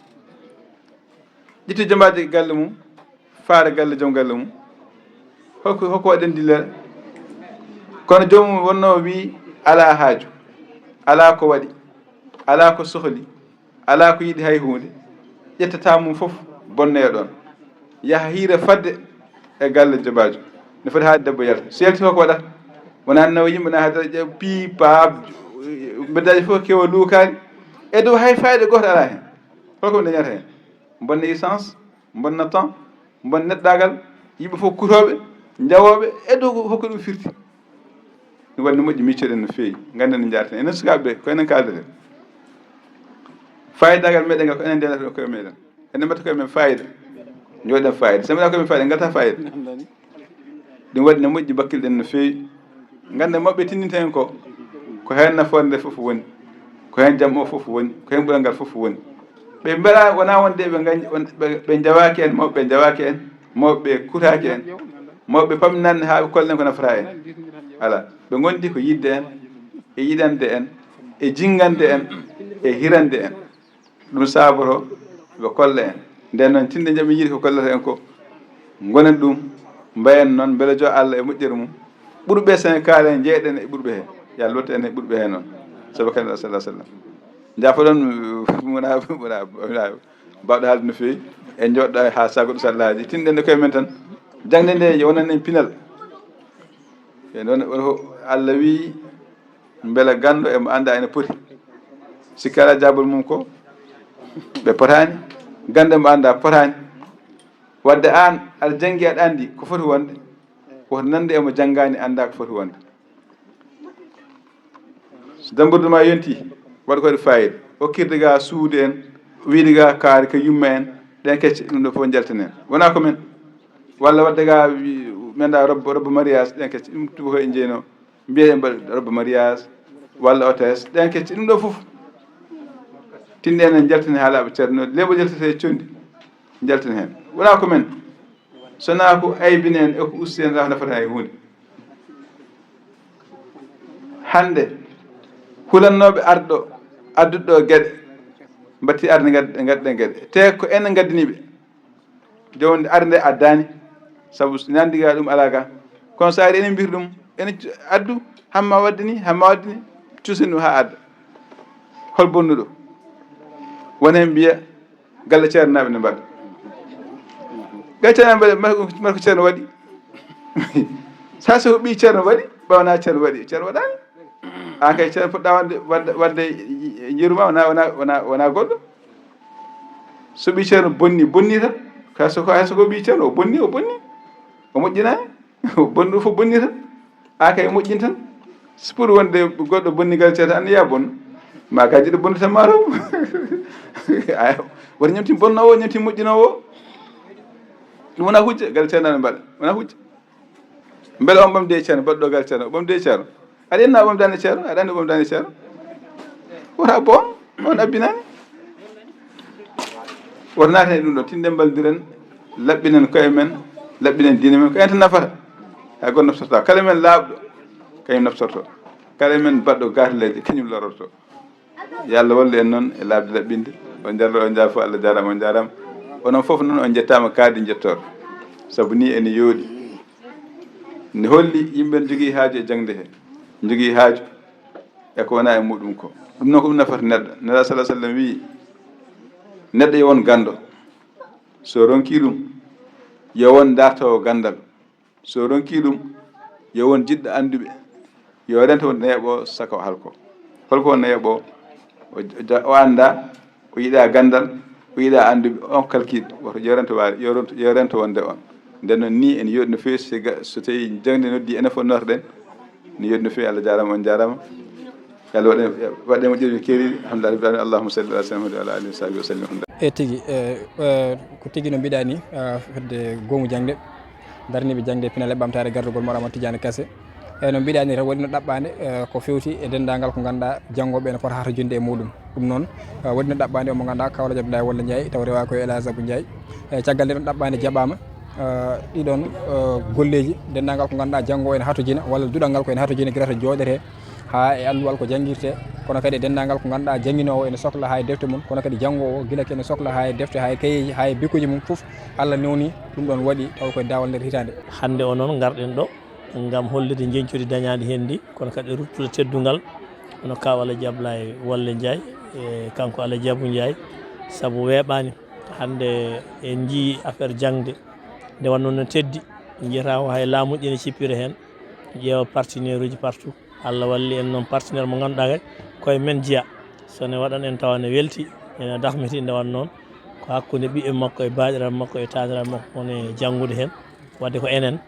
Ƴetti jomaaɗi galle mum, faare galle joom galle mum. Hokko, hokko waɗen dillere. Kono joomum wonnoo wii alaa haaju, alaa ko waɗi, alaa ko sohli, alaa ko yiɗi hay huunde, ƴettata mum fof, bonnoya ɗoon. Yaha hiira fadde e galle jobaajo. Ne foti haade debbo yalta. So yalti fof ko waɗata? Wonaa nawa yimɓe, na haade ƴe-, pii, paab, mbeddaaji fof kewa luukaani. E dow hay fayda gooto alaa heen. Holko ɓe dañata heen? Bonna essence, bonna temps, bonna neɗɗaagal, yimɓe fof kutooɓe, njawooɓe, e dow ko hokko ɗum firti. Ɗum waɗi no moƴƴi, miccoɗen no feewi, ngannden no njaarten. Enen sukaaɓe ɓe, ko enen kaaldeten. Fayidaagal meɗen ngal, ko enen ndenata ɗum koye meɗen. Enen mbaɗta koye men fayida, njooɗen fayida. So mbaɗa koye men fayida, ngalta fayida. Ɗum waɗi no moƴƴi, bakkilɗen no feewi. Ngannden mawɓe tinndinta en ko, ko heen nafoore nde fof woni, ko heen jam o fof woni, ko heen ɓural ngal fof woni. Ɓe mbela wonaa wonde ɓe ngañ-, on-, ɓe, ɓe njawaaki en, mawɓe ɓe njawaaki en, mawɓe ɓe kutaaki en, mawɓe pamminaani haa ɓe kollen ko nafata en. Alaa, ɓe ngondi ko yiɗde en, e yiɗande en, e jinngande en, e hirande en. Ɗum saaboto ɓe kolla en. Nden noon, tinde njaɓi yiide ko kollata en ko, ngonen ɗum, mbayen noon, mbele jo Allah e moƴƴere mum. Ɓurɓe Senegaal en, njeyɗen e ɓurɓe he. Yo Allah lottu en e ɓurɓe he noon. Sabu Kanulaaɗo sallallahu alaihi wasallam. Njaafoɗon, mona, mona, mona, mbaawɗo haalde no feewi. En njooɗɗo haa sagoɗo sallaaji. Tinɗen e koye men tan. Jaŋde nde, yo wonan en pinal. E noon, Allah wi, mbela ganndo e mo annda ene poti. Sikki alaa, jaabol mum ko ɓe potaani. Ganndo e mo annda potaani. Wadde aan aɗa janngi, aɗa anndi ko foti wonde, woto nande e mo janngaani, annda ko foti wonde. So demboursement yonti, waɗ ko waɗi fayida. Okkirde ga suudu en, wiide ga kaari ka yumma en, ɗen kecce, ɗum ɗo fof njaltinen. Wonaa ko men. Walla waɗde ga wi-, men da robbo, robbo mariage, ɗen kecce, ɗum tubakoy en jeynoo. Mbiye en mbaɗa robe mariage, walla hôtesse, ɗen kecce, ɗum ɗo fof. Tinɗen en njaltini haalaaɓe ceerno, leeɓo njaltete e conndi, njaltini heen. Wonaa ko men, so wonaa ko aybini en e ko usti en, nafata hay huunde. Hannde, hulannooɓe arɗo, adduɗo geɗe, mbatti arde ngadden geɗe. Te ko enen ngaddini ɓe. Jooni nde ari nde addaani, sabu so nandi ga ɗum alaa ga. Kono so ari enen mbiyata ɗum, enen cu-, addu, hamma wadde ni, hamma wadde ni, cuusen ɗum haa adda. Hol bonnuɗo? Won heen mbiya, galle ceernaaɓe ne mbaɗa. Galle ceernaaɓe mbaɗa, mbaɗa ko, mbaɗa ko ceerno waɗi. Sa so ko ɓii ceerno waɗi, ɓawana ceerno waɗi, ceerno waɗaani. Aan kay ceerno poɗɗa wadde, wadde, wadde njiru ma, wona, wona, wona, wona goɗɗo. So ɓii ceerno bonni, bonni tan. Ka so ko, hay so ko ɓii ceerno, o bonni, o bonni. O moƴƴinaani. O bonni, fof bonni tan. Aan kay moƴƴin tan. So pour wonde goɗɗo bonni galle ceerno, an ya bonno. Ma ka jiɗo bonno tan maaro. Aya, wota ñamtin bonnoowo, ñamtin moƴƴinoowo. Ɗum wona hujja, galle ceerno ne mbaɗa. Wona hujja. Mbele on ɓamde e ceerno, baɗɗo gal ceerno, o ɓamde e ceerno. Aɗa anndi a ɓamdaani ceerno, aɗa anndi o ɓamdaani ceerno. Wota boom, on abbinaani. Wota naaten e ɗum ɗo, tinɗen mballondiren, laɓɓinen koye men, laɓɓinen diine men, ko en tan nafata. Hay gooto naftortaa. Kala men laaɓɗo, Kañum naftorto. Kala men baɗɗo gaataleeje, kañum lororto. Yo Allah wallu en noon e laaɓde laɓɓinde. On njarlo, on njaafo, Allah jaaraama, on njaaraama. Onon fof noon on njettaama kaadi njettoor. Sabu nii ene yooɗi. Ne holli yimɓe ne njogii haaju e jaŋde he. Njogii haaju e ko wonaa e muɗum ko. Ɗum noon ko ɗum nafata neɗɗo. Nelaaɗo sallallahu alaihi wasallam wiyi, neɗɗo yo won ganndo. So ronki ɗum, yo won daartoowo ganndal. So ronki ɗum, yo won jiɗɗo annduɓe. Yo rento wonde neeɓo saka o halko. Holko won neeɓo? O, o ja-, o annda, o yiɗa ganndal, o yiɗa annduɓe, on kalkiɗo. Woto yo rento waade, yo rento, yo rento wonde on. Nden noon nii ene yooɗi no feewi so ga-, so tawi jaŋde noddi enen fof notoɗen. Ne yooɗi no feewi, Allah jaaraama, on jaaraama. Yo Allah waɗ en, waɗ en moƴƴere keeriiɗe. Alhamdulillahi rabbil alamin. Allahumma salli ala sayyidina Muhammad wa ala alihi wa sahbihi wa sallim. E tigi, e, e, ko tigi no mbiɗa ni, e, fedde goomu jaŋde, daraniiɓe jaŋde e pinal e ɓamtaare gardugol Mor Amadou Tidiane Kassé. E, no mbiɗa ni tan waɗino ɗaɓɓaande, e, ko fewti e denndaangal ko ngannduɗaa janngooɓe ene pota hatojinde e muɗum. Ɗum noon, e, waɗino ɗaɓɓaande omo ngannduɗaa Kaw Alhaji Abdoulaye Walla Ndiaye, taw rewa ko e El Hadj Abou Ndiaye. E, caggal nde ɗon ɗaɓɓaande jaɓaama, e, ɗiɗon, e, golleeji, denndaangal ko ngannduɗaa janngo ene hatojina, walla duɗal ngal ko ene hatojina gila to jooɗetee, haa e alluwal ko janngirtee, kono kadi e denndaangal ko ngannduɗaa jannginoowo ene sokla haa e defte mum, kono kadi janngoowo gila ko ene sokla haa e defte, haa e kayeeji, haa e bikkuuji mum fof, Allah newni ɗum ɗon waɗi taw koye daawal nder hitaande. Hannde o noon ngarɗen ɗo ngam hollude njeñcudi dañaandi heen ndi, kono kadi ruttude teddungal, hono Kaw Alhaji Ablaye Wolle Ndiaye, e kanko Alhaji Abou Ndiaye, sabu weeɓaani. Hannde en njiyii affaire jaŋde, nde wannoo no teddi, njiyataa o hay laamuuji ene cippira heen, ƴeewa partenaire uji partout. Allah walli en noon partenaire mo ngannduɗaa kay, koye men jeyaa. So ne waɗan en tawa ne welti, ene dahmiti nde wan noon, ko hakkunde ɓiɓɓe makko e baaɗiraaɓe makko e taaniraaɓe makko woni e janngude heen, waɗde ko enen.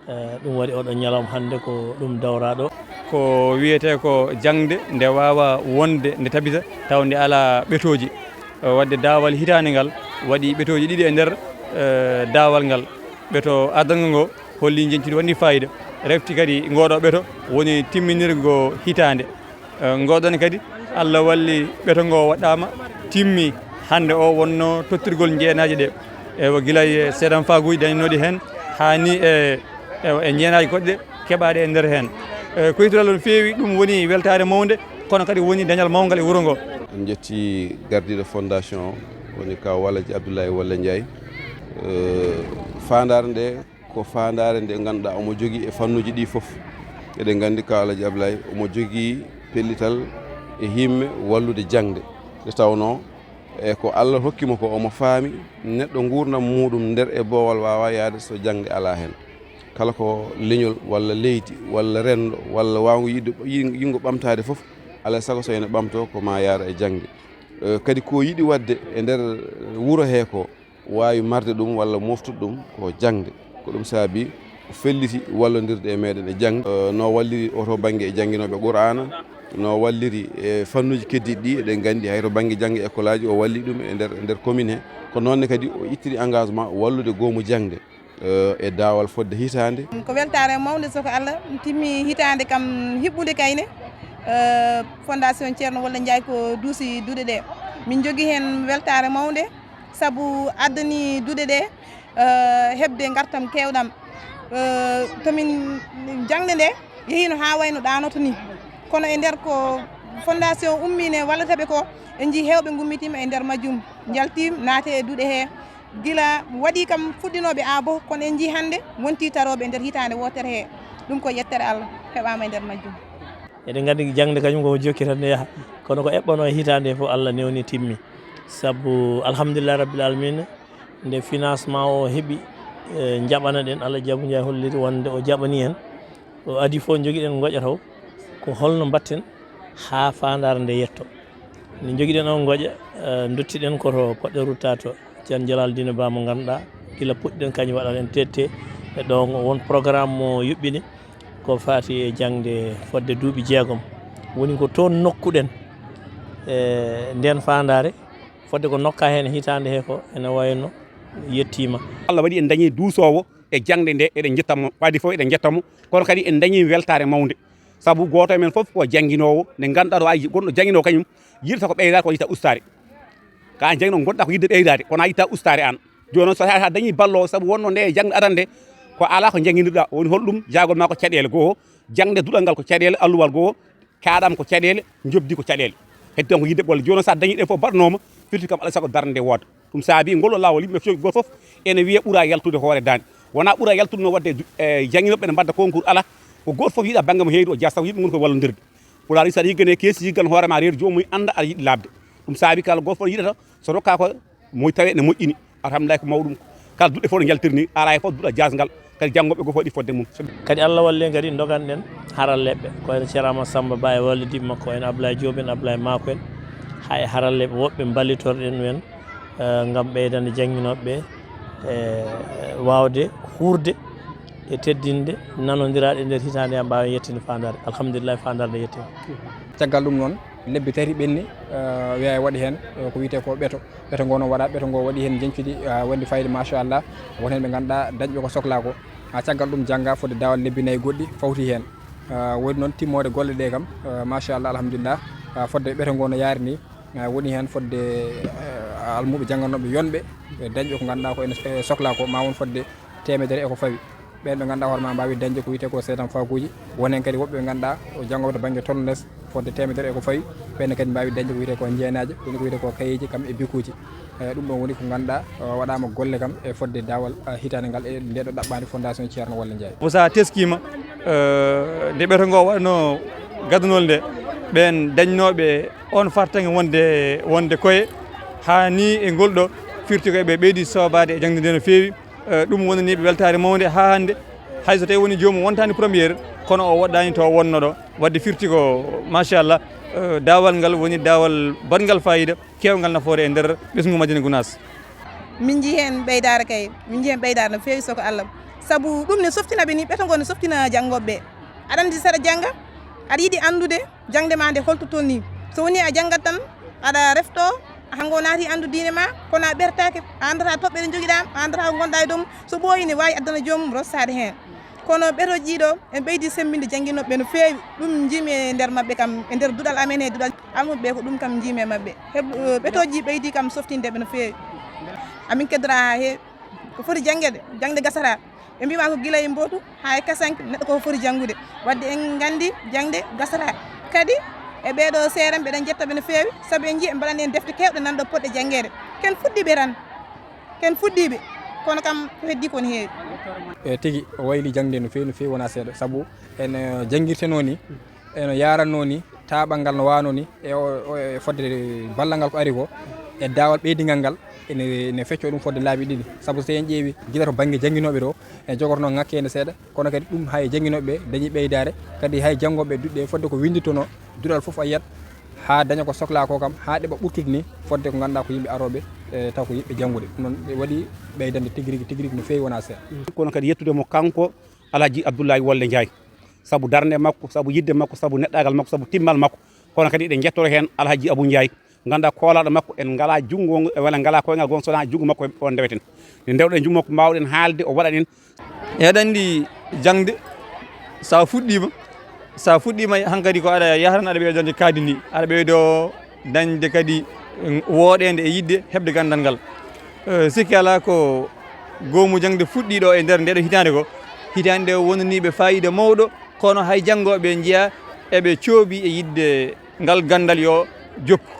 Eh, ɗum waɗi oɗo ñalawma hannde ko ɗum dawraɗo. Ko wiyetee ko jaŋde nde waawa wonde, nde tabita, taw nde alaa ɓetooji. Eh, waɗde daawal hitaande ngal waɗi ɓetooji ɗiɗi e nder, eh, daawal ngal. Ɓeto ardango ngo holli njeñcudi wonde fayida. Refti kadi ngoɗo ɓeto woni timminirgo hitaande. Eh, ngoɗon kadi, Allah walli ɓeto ngo waɗɗaama, timmi. Hannde o wonno tottirgol njeenaaji ɗe. Ewa, gila e seeɗan faaguuji dañnooɗi heen, haa ni e, ewa, e njeenaaji goɗɗe keɓaaɗe e nder heen. Eh, ko yettude Allah no feewi, ɗum woni weltaare mawnde, kono kadi woni dañal mawngal e wuro ngo. En njetti gardiiɗo fondation o, woni Kaw Alhaji Abdoulaye Wolle Ndiaye. Eh, faandaare nde ko faandaare nde ngannduɗaa omo jogii e fannuuji ɗi fof. Eɗen nganndi Kaw Alhaji Ablaye omo jogii pellital e himme wallude jaŋde. Nde tawnoo e ko Allah hokki mo ko, omo faami neɗɗo nguurndam muuɗum nder e boowal waawaa yahde so jaŋde alaa heen. Kala ko leñol walla leydi walla renndo walla waawngo yiɗde, yi-, yiɗngo ɓamtaade fof, alaa e sago so ene ɓamtoo ko maa yaara e jaŋde. Eh, kadi ko yiɗi waɗde e nder wuro hee ko, waawi marde ɗum walla moftude ɗum ko jaŋde. Ko ɗum saabi o felliti wallondirde e meeɗen e jaŋde. Eh, no walliri o to bannge e jannginooɓe Qur'aana, no walliri e fannuuji keddiiɗi ɗi, eɗen nganndi hay to bannge jannge école aji o walli ɗum e nder, e nder commune he. Ko noon ne kadi o ittiri engagement wallude goomu jaŋde, eh, e daawal fodde hitaande. Ko weltaare mawnde so ko Allah timmi hitaande kam hiɓɓunde kayne, eh, Fondation Ceerno Wolle Ndiaye ko duusi duɗe ɗe. Min njogii heen weltaare mawnde. Sabu addani duɗe ɗe, eh, heɓde ngartam keewɗam. Eh, to min jaŋde nde yehiino haa wayno ɗaanoto ni. Kono e nder ko fondation ummii ne wallata ɓe ko, en njii heewɓe ngummitiima e nder majjum, njaltii naati e duɗe he. Gila waɗi kam fuɗɗinooɓe abo, kono en njii hannde wontii tarooɓe e nder hitaande wootere he. Ɗum ko yettere Allah heɓaama e nder majjum. Eɗen nganndi jaŋde kañum koko jokki tan ne yaha. Kono ko eɓɓanoo e hitaande he fof Allah newni timmi. Sabu alhamdulillahi rabbil alamina, nde financement o heɓi, eh, njaɓana ɗen, Alhaji Abou Ndiaye holliri wonde o jaɓani en. O adi fof jogiɗen ngoƴa taw, ko holno mbatten haa faandaare nde yetto. Nde jogiɗen on ngoƴa, eh, duttiɗen ko to poɗɗen ruttaade to. Ceerno Jalal Dine Ba mo ngannduɗaa, gila puɗɗiɗen kañum waɗa en tette e ɗo won programme mo yuɓɓini ko faati e jaŋde fodde duuɓi jeegom. Woni ko toon nokkuɗen, e, nden faandaare, fodde ko nokka heen hitaande he ko ene wayno yettiima. Allah waɗi en dañi duusoowo e jaŋde nde, eɗen njettamo, ko adi fof eɗen njettamo, kono kadi en dañi weltaare mawnde. Sabu gooto e men fof ko jannginoowo, nde ngannduɗaa ɗo ay gonɗo jannginoowo kañum, yiɗata ko ɓeydaade ko yiɗata ustaade. Ka an jannginoowo gonɗaa ko yiɗde ɓeydaade, kono a yiɗata ustaade an. Jooni noon so a dañi balloowo, sabu wonno nde e jaŋde adannde, ko alaa ko njannginirɗaa, woni holɗum jaagol maa ko caɗeele goo, Jaŋde duɗal ngal ko caɗeele, alluwal goo, kaaɗam ko caɗeele, njoɓdi ko caɗeele. Heddi tan ko yiɗde golle. Jooni noon, so a dañii ɗe fof mbaɗanooma, firti kam alaa e sago darnde nde wooda. Ɗum saabi ngol ɗoo laawol, yimɓe fof, gooto fof ene wiya ɓura yaltude hoore daande. Wonaa ɓura yaltude no waɗde du-, e, jannginooɓe ne mbaɗda concours, alaa. Ko gooto fof yiɗa bannge mum heewde o jaa, sabu yimɓe ngoni ko wallondirde. Pulaar wi, so aɗa yiɗi gane keesi, yiggan hoore ma reedu, joomum annda aɗa yiɗi laaɓde. Ɗum saabi kala gooto fof yiɗata so rokka ko moƴ-, tawi ene moƴƴini. Alhamdulillahi, ko mawɗum. Kala duɗe fof ɗe njaltiri ni, alaa e fof duɗal jaasngal. Kadi janngooɓe gooto waɗi fodde mum. Kadi Allah walli en kadi ndoganɗen haralleeɓe. Ko en Ceerno Amadou Samba Ba e wallidiiɓe makko en Ablaye Diop en, Ablaye Mako en. Haa e haralleeɓe woɗɓe mballitorɗen en, eh, ngam ɓeydande jannginooɓe ɓe, eh, waawde huurde e teddinde nanondiraaɗe e nder hitaande, haa mbaawen yettinde faandaare. Alhamdulillahi, faandaare nde yettiima. Caggal ɗum noon, lebbi tati ɓenni, eh, weeyo waɗi heen, eh, ko wiyetee ko ɓeto. Ɓeto ngoo noon waɗaa, ɓeto ngoo waɗi heen njeñcudi, eh, wonde fayida, machallah. Won heen ɓe ngannduɗaa dañɓe ko soklaa ko. Haa caggal ɗum jannga fodde daawal lebbi nayi goɗɗi fawti heen. Eh, woni noon timmoode golle ɗee kam, eh, machallah, alhamdulillah. Eh, fodde ɓeto ngoo no yaari ni, eh, woni heen fodde, eh, almuuɓe jannganooɓe yonɓe, eh, dañɓe ko ngannduɗaa ko ene, eh, soklaa ko, ma won fodde teemedere e ko fawi. Ɓeen ɓe ngannduɗaa hoore ma mbaawi dañde ko wiyetee ko seetan fakuuji. Won heen kadi woɓɓe ɓe ngannduɗaa ko janngooɓe to bannge tolnes fodde teemedere e ko fawi. Ɓeen kadi mbaawi dañde ko wiyetee ko njeenaaje, woni ko wiyetee ko kayeeji kam e bikuuji. Eh, ɗum ɗoon woni ko ngannduɗaa, eh, waɗaama golle kam e fodde daawal, eh, hitaande ngal e ndee ɗoo ɗaɓɓaande Fondation Ceerno Walla Ndiaye. Ko so a teskiima, eh, nde ɓeto ngoo waɗnoo gadanol nde, ɓeen dañnooɓe oon fartaŋŋe wonde, wonde koye, haa nii e ngol ɗoo firti ko eɓe ɓeydi soobaade e jaŋde nde no feewi. Eh, ɗum wonani ɓe weltaare mawnde haa hannde. Hay so tawii woni joomum wontaani première, kono o woɗɗaani to wonnoo ɗo. Waɗde firti ko, machallah, eh, daawal ngal woni daawal baɗngal faayiida, keewngal nafoore e nder ɓesngu Madina Gunaas. Min njii heen ɓeydaare kay, min njii heen ɓeydaare no feewi, soko Allah. Sabu ɗum ne softina ɓe ni, ɓeto ngoo ne softina janngooɓe ɓe. Aɗa anndi so aɗa jannga, aɗa yiɗi anndude jaŋde ma nde holto tolnii. So wonii a janngat tan, aɗa refto, hango naati anndu diine ma, kono a ɓertaake, a anndataa toɓɓere njogiɗaa, a anndataa ko ngonɗaa e dow mum. So ɓooyi ne waawi addana joomum rosaade heen. Kono ɓetooji ɗiɗo, en ɓeydi semmbinde jannginooɓe ɓe no feewi. Ɗum njiimi e nder maɓɓe kam, e nder duɗal amen e duɗal almuɓe ɓe, ko ɗum kam njiimi e maɓɓe. Heɓ-, ɓetooji ɓeydi kam softinde ɓe no feewi. Amin keddoraa haa heewi. Ko foti janngeede, jaŋde gasata. Ɓe mbiima ko gila e mbootu haa e kasanke, neɗɗo ko foti janngude. Waɗde en nganndi jaŋde gasata. Kadi e ɓee ɗoo seeɗa, mbeɗen njetta ɓe no feewi, sabu en njii ɓe mbaɗani en defte keewɗe nanɗo poɗɗe janngeede. Ken fuɗɗiiɓe tan, ken fuɗɗiiɓe, kono kam ko heddii ko ne heewi. E tigi, o wayli jaŋde no feewi, no feewi, wonaa seeɗa, sabu en, eh, janngirtenoo ni, eno yaarannoo ni, taaɓal ngal no waanoo ni, e o, o, e fodde ballal ngal ko ari ko, e daawal ɓeydingal ngal, ene, ene feccoo ɗum fodde laabi ɗiɗi. Sabu so en ƴeewi gila to bannge jannginooɓe to, en jogotonoo ŋakkeende seeɗa, kono kadi ɗum hay jannginooɓe ɓe dañii ɓeydaare, kadi hay janngooɓe duɗe fodde ko winndittonoo, duɗal fof a yiyat, haa daña ko soklaa ko kam, haa ɗeɓa ɓurtude ni, fodde ko ngannduɗaa ko yimɓe arooɓe, e taw ko yiɗɓe janngude. Ɗum noon waɗi ɓeydande tigi rigi, tigi rigi no feewi, wonaa seeɗa. Kono kadi yettude mo kanko Alhaji Abdoulaye Wolle Ndiaye. Sabu darnde makko, sabu yiɗde makko, sabu neɗɗaagal makko, sabu timmal makko. Kono kadi eɗen njettoro heen Alhaji Abou Ndiaye, ngannduɗaa koolaaɗo makko, en ngalaa junngo, walla ngalaa koyngal goo so wonaa junngo makko o ndeweten. Nde ndewɗen junngo makko, mbaawɗen haalde, o waɗa en. Eɗen anndi jaŋde, so a fuɗɗiima, so a fuɗɗiima hankadi ko aɗa yaha tan aɗa ɓeydo dañde kaadi ni, aɗa ɓeydo dañde kadi, mm, wooɗeende e yiɗde heɓde ganndal ngal. Eh, sikki alaa ko goomu jaŋde fuɗɗiiɗo e nder ndeeɗo hitaande ko, hitaande nde wonaniiɓe faayiida mawɗo, kono hay janngooɓe njiyaa eɓe coobi e yiɗde ngal ganndal yo jokku.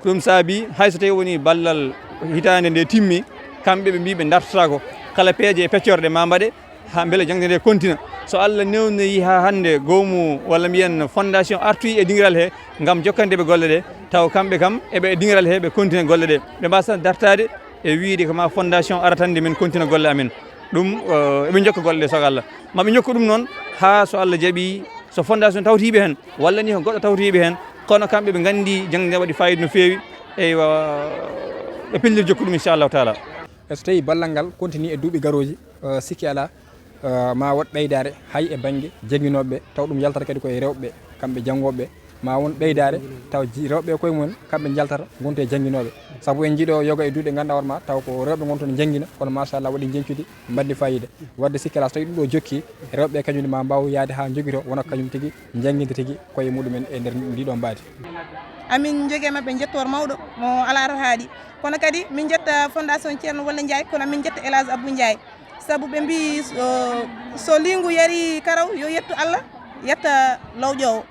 Ko ɗum saabi hay so tawii woni ballal hitaande nde timmi, kamɓe ɓe mbii ɓe ndartataako kala peeje e peccorɗe ma mbaɗe, haa mbele jaŋde nde kontina. So Allah newnoyi haa hannde goomu walla mbiyen fondation artoyi e dingiral he ngam jokkande ɓe golle ɗe, taw kamɓe kam eɓe e dingiral he ɓe kontina golle ɗe. Ɓe mbaasa tan dartaade e wiyde ko ma fondation ara tan nde min kontina golle amen. Ɗum, eh, eɓe njokka golle ɗe so Allah. Ma ɓe njokka ɗum noon haa so Allah jaɓi, so fondation tawti ɓe heen, walla ni ko goɗɗo tawti ɓe heen, kono kamɓe ɓe nganndi jaŋde nde waɗi faayiida no feewi, eywa, ɓe pelliti jokku ɗum inchallahu taala. E so tawii ballal ngal continue e duuɓi garooji, eh, sikki alaa, eh, ma waɗ ɓeydaare hay e bannge jannginooɓe ɓe, taw ɗum yaltata kadi ko e rewɓe ɓe, kamɓe janngooɓe ɓe, ma won ɓeydaare taw ji-, rewɓe ɓe koye mumen kamɓe njaltata ngonta e jannginooɓe. Sabu en njiɗo yoga e duuɗe ngannduɗaa hoore ma taw ko rewɓe ngonta no njanngina, kono machallah waɗi njeñcudi, mbaɗdi faayiida. Waɗde sikki alaa so tawii ɗum ɗo jokki, rewɓe ɓe kañum ne ma mbaaw yahde haa njogito wona kañum tigi njannginde tigi koye muɗumen e nder ndi ɗo mbaadi. Amin njogii e maɓɓe njettoor mawɗo mo alaa to haaɗi. Kono kadi min njetta Fondation Ceerno Wolle Ndiaye, kono min njetta El Hadj Abou Ndiaye. Sabu ɓe mbii so, so liingu yarii karaw yo yettu Allah, Yetta lawƴoowo.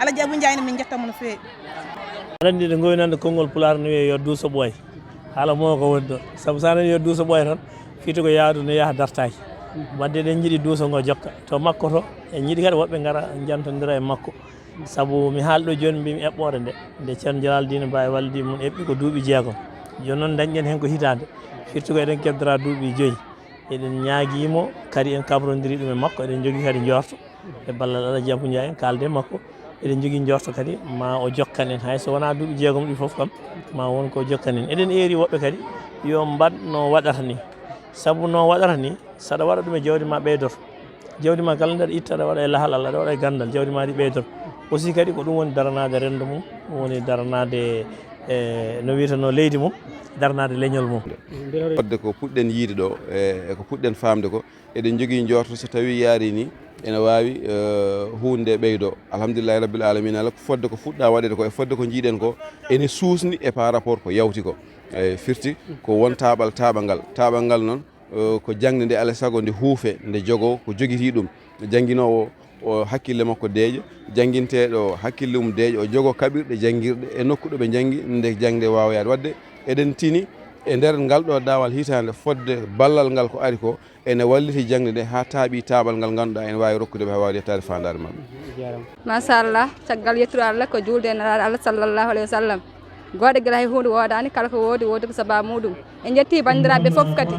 Alaji Abu Njaay ne, min njetta mo no feewi. Aɗa anndi, ɗe ngowi nande konngol Pulaar no wiyee yo duuso ɓooy. Haala mo ko woni ɗon. Sabu so a nani yo duuso ɓooy tan, fiti ko yaadu no yaha dartaaki. Wadde eɗen njiɗi duuso ngo jokka. To makko to, en njiɗi kadi woɓɓe ngara njantondira e makko. Sabu mi haali ɗo jooni, mbimi eɓɓoore nde, nde Ceerno Jalal Diine Ba e wallidiiɓe mum eɓɓi ko duuɓi jeegom. Jooni noon dañɗen heen ko hitaande. Firti ko eɗen keddora duuɓi joyi. Eɗen ñaagii mo kadi, en kabrondiri ɗum e makko, eɗen njogii kadi njoorto e ballal Alaji Abu Njaay, en kaalde e makko. Eɗen njogii njoorto kadi ma o jokkan en, hay so wonaa duuɓi jeegom ɗi fof kam, ma won ko jokkan en. Eɗen eeri woɓɓe kadi yo mbaɗ no waɗata ni. Sabu no waɗata ni, so aɗa waɗa ɗum e jawdi ma ɓeydoto. Jawdi ma kala nde aɗa itta, aɗa waɗa e lahal Allah, aɗa waɗa e ganndal, jawdi ma ɗi ɓeydoto. Aussi kadi ko ɗum woni daranaade renndo mum, ɗum woni daranaade, e, no wiyetenoo leydi mum, daranaade leñol mum. Fodde ko puɗɗen yiide ɗo, e, e ko puɗɗen faamde ko, eɗen njogii njoorto so tawii yaari ni, ene waawi, e, huunde ɓeydo. Alhamdulillahi Rabbil Alamina, ala ko fodde ko fuɗɗa waɗeede ko, e fodde ko njiiɗen ko, ene suusni e par rapport ko yawti ko. E, firti ko won taaɓal, taaɓal ngal. Taaɓal ngal noon, e, ko jaŋde nde alaa sago nde huufe, nde jogoo ko jogitii ɗum. Jannginoowo o hakkille makko deeƴa, jannginteeɗo o hakkille mum deeƴa, o jogoo kaɓirɗe janngirɗe e nokku ɗo ɓe njanngi, nde jaŋde waawa yahde. Waɗde eɗen tini e nder ngal ɗo daawal hitaande fodde ballal ngal ko ari ko, ene walliti jaŋde nde haa taaɓi taaɓal ngal ngannduɗaa ene waawi rokkude ɓe haa waawde yettaade faandaare maɓɓe. Machallah, caggal yettude Allah ko juulde e Nelaaɗo Allah sallallahu alayhi wa sallam. Gooto gila hay huunde woodaani, kala ko woodi, woodi ko sabaa muuɗum. En njettii banndiraaɓe fof kadi.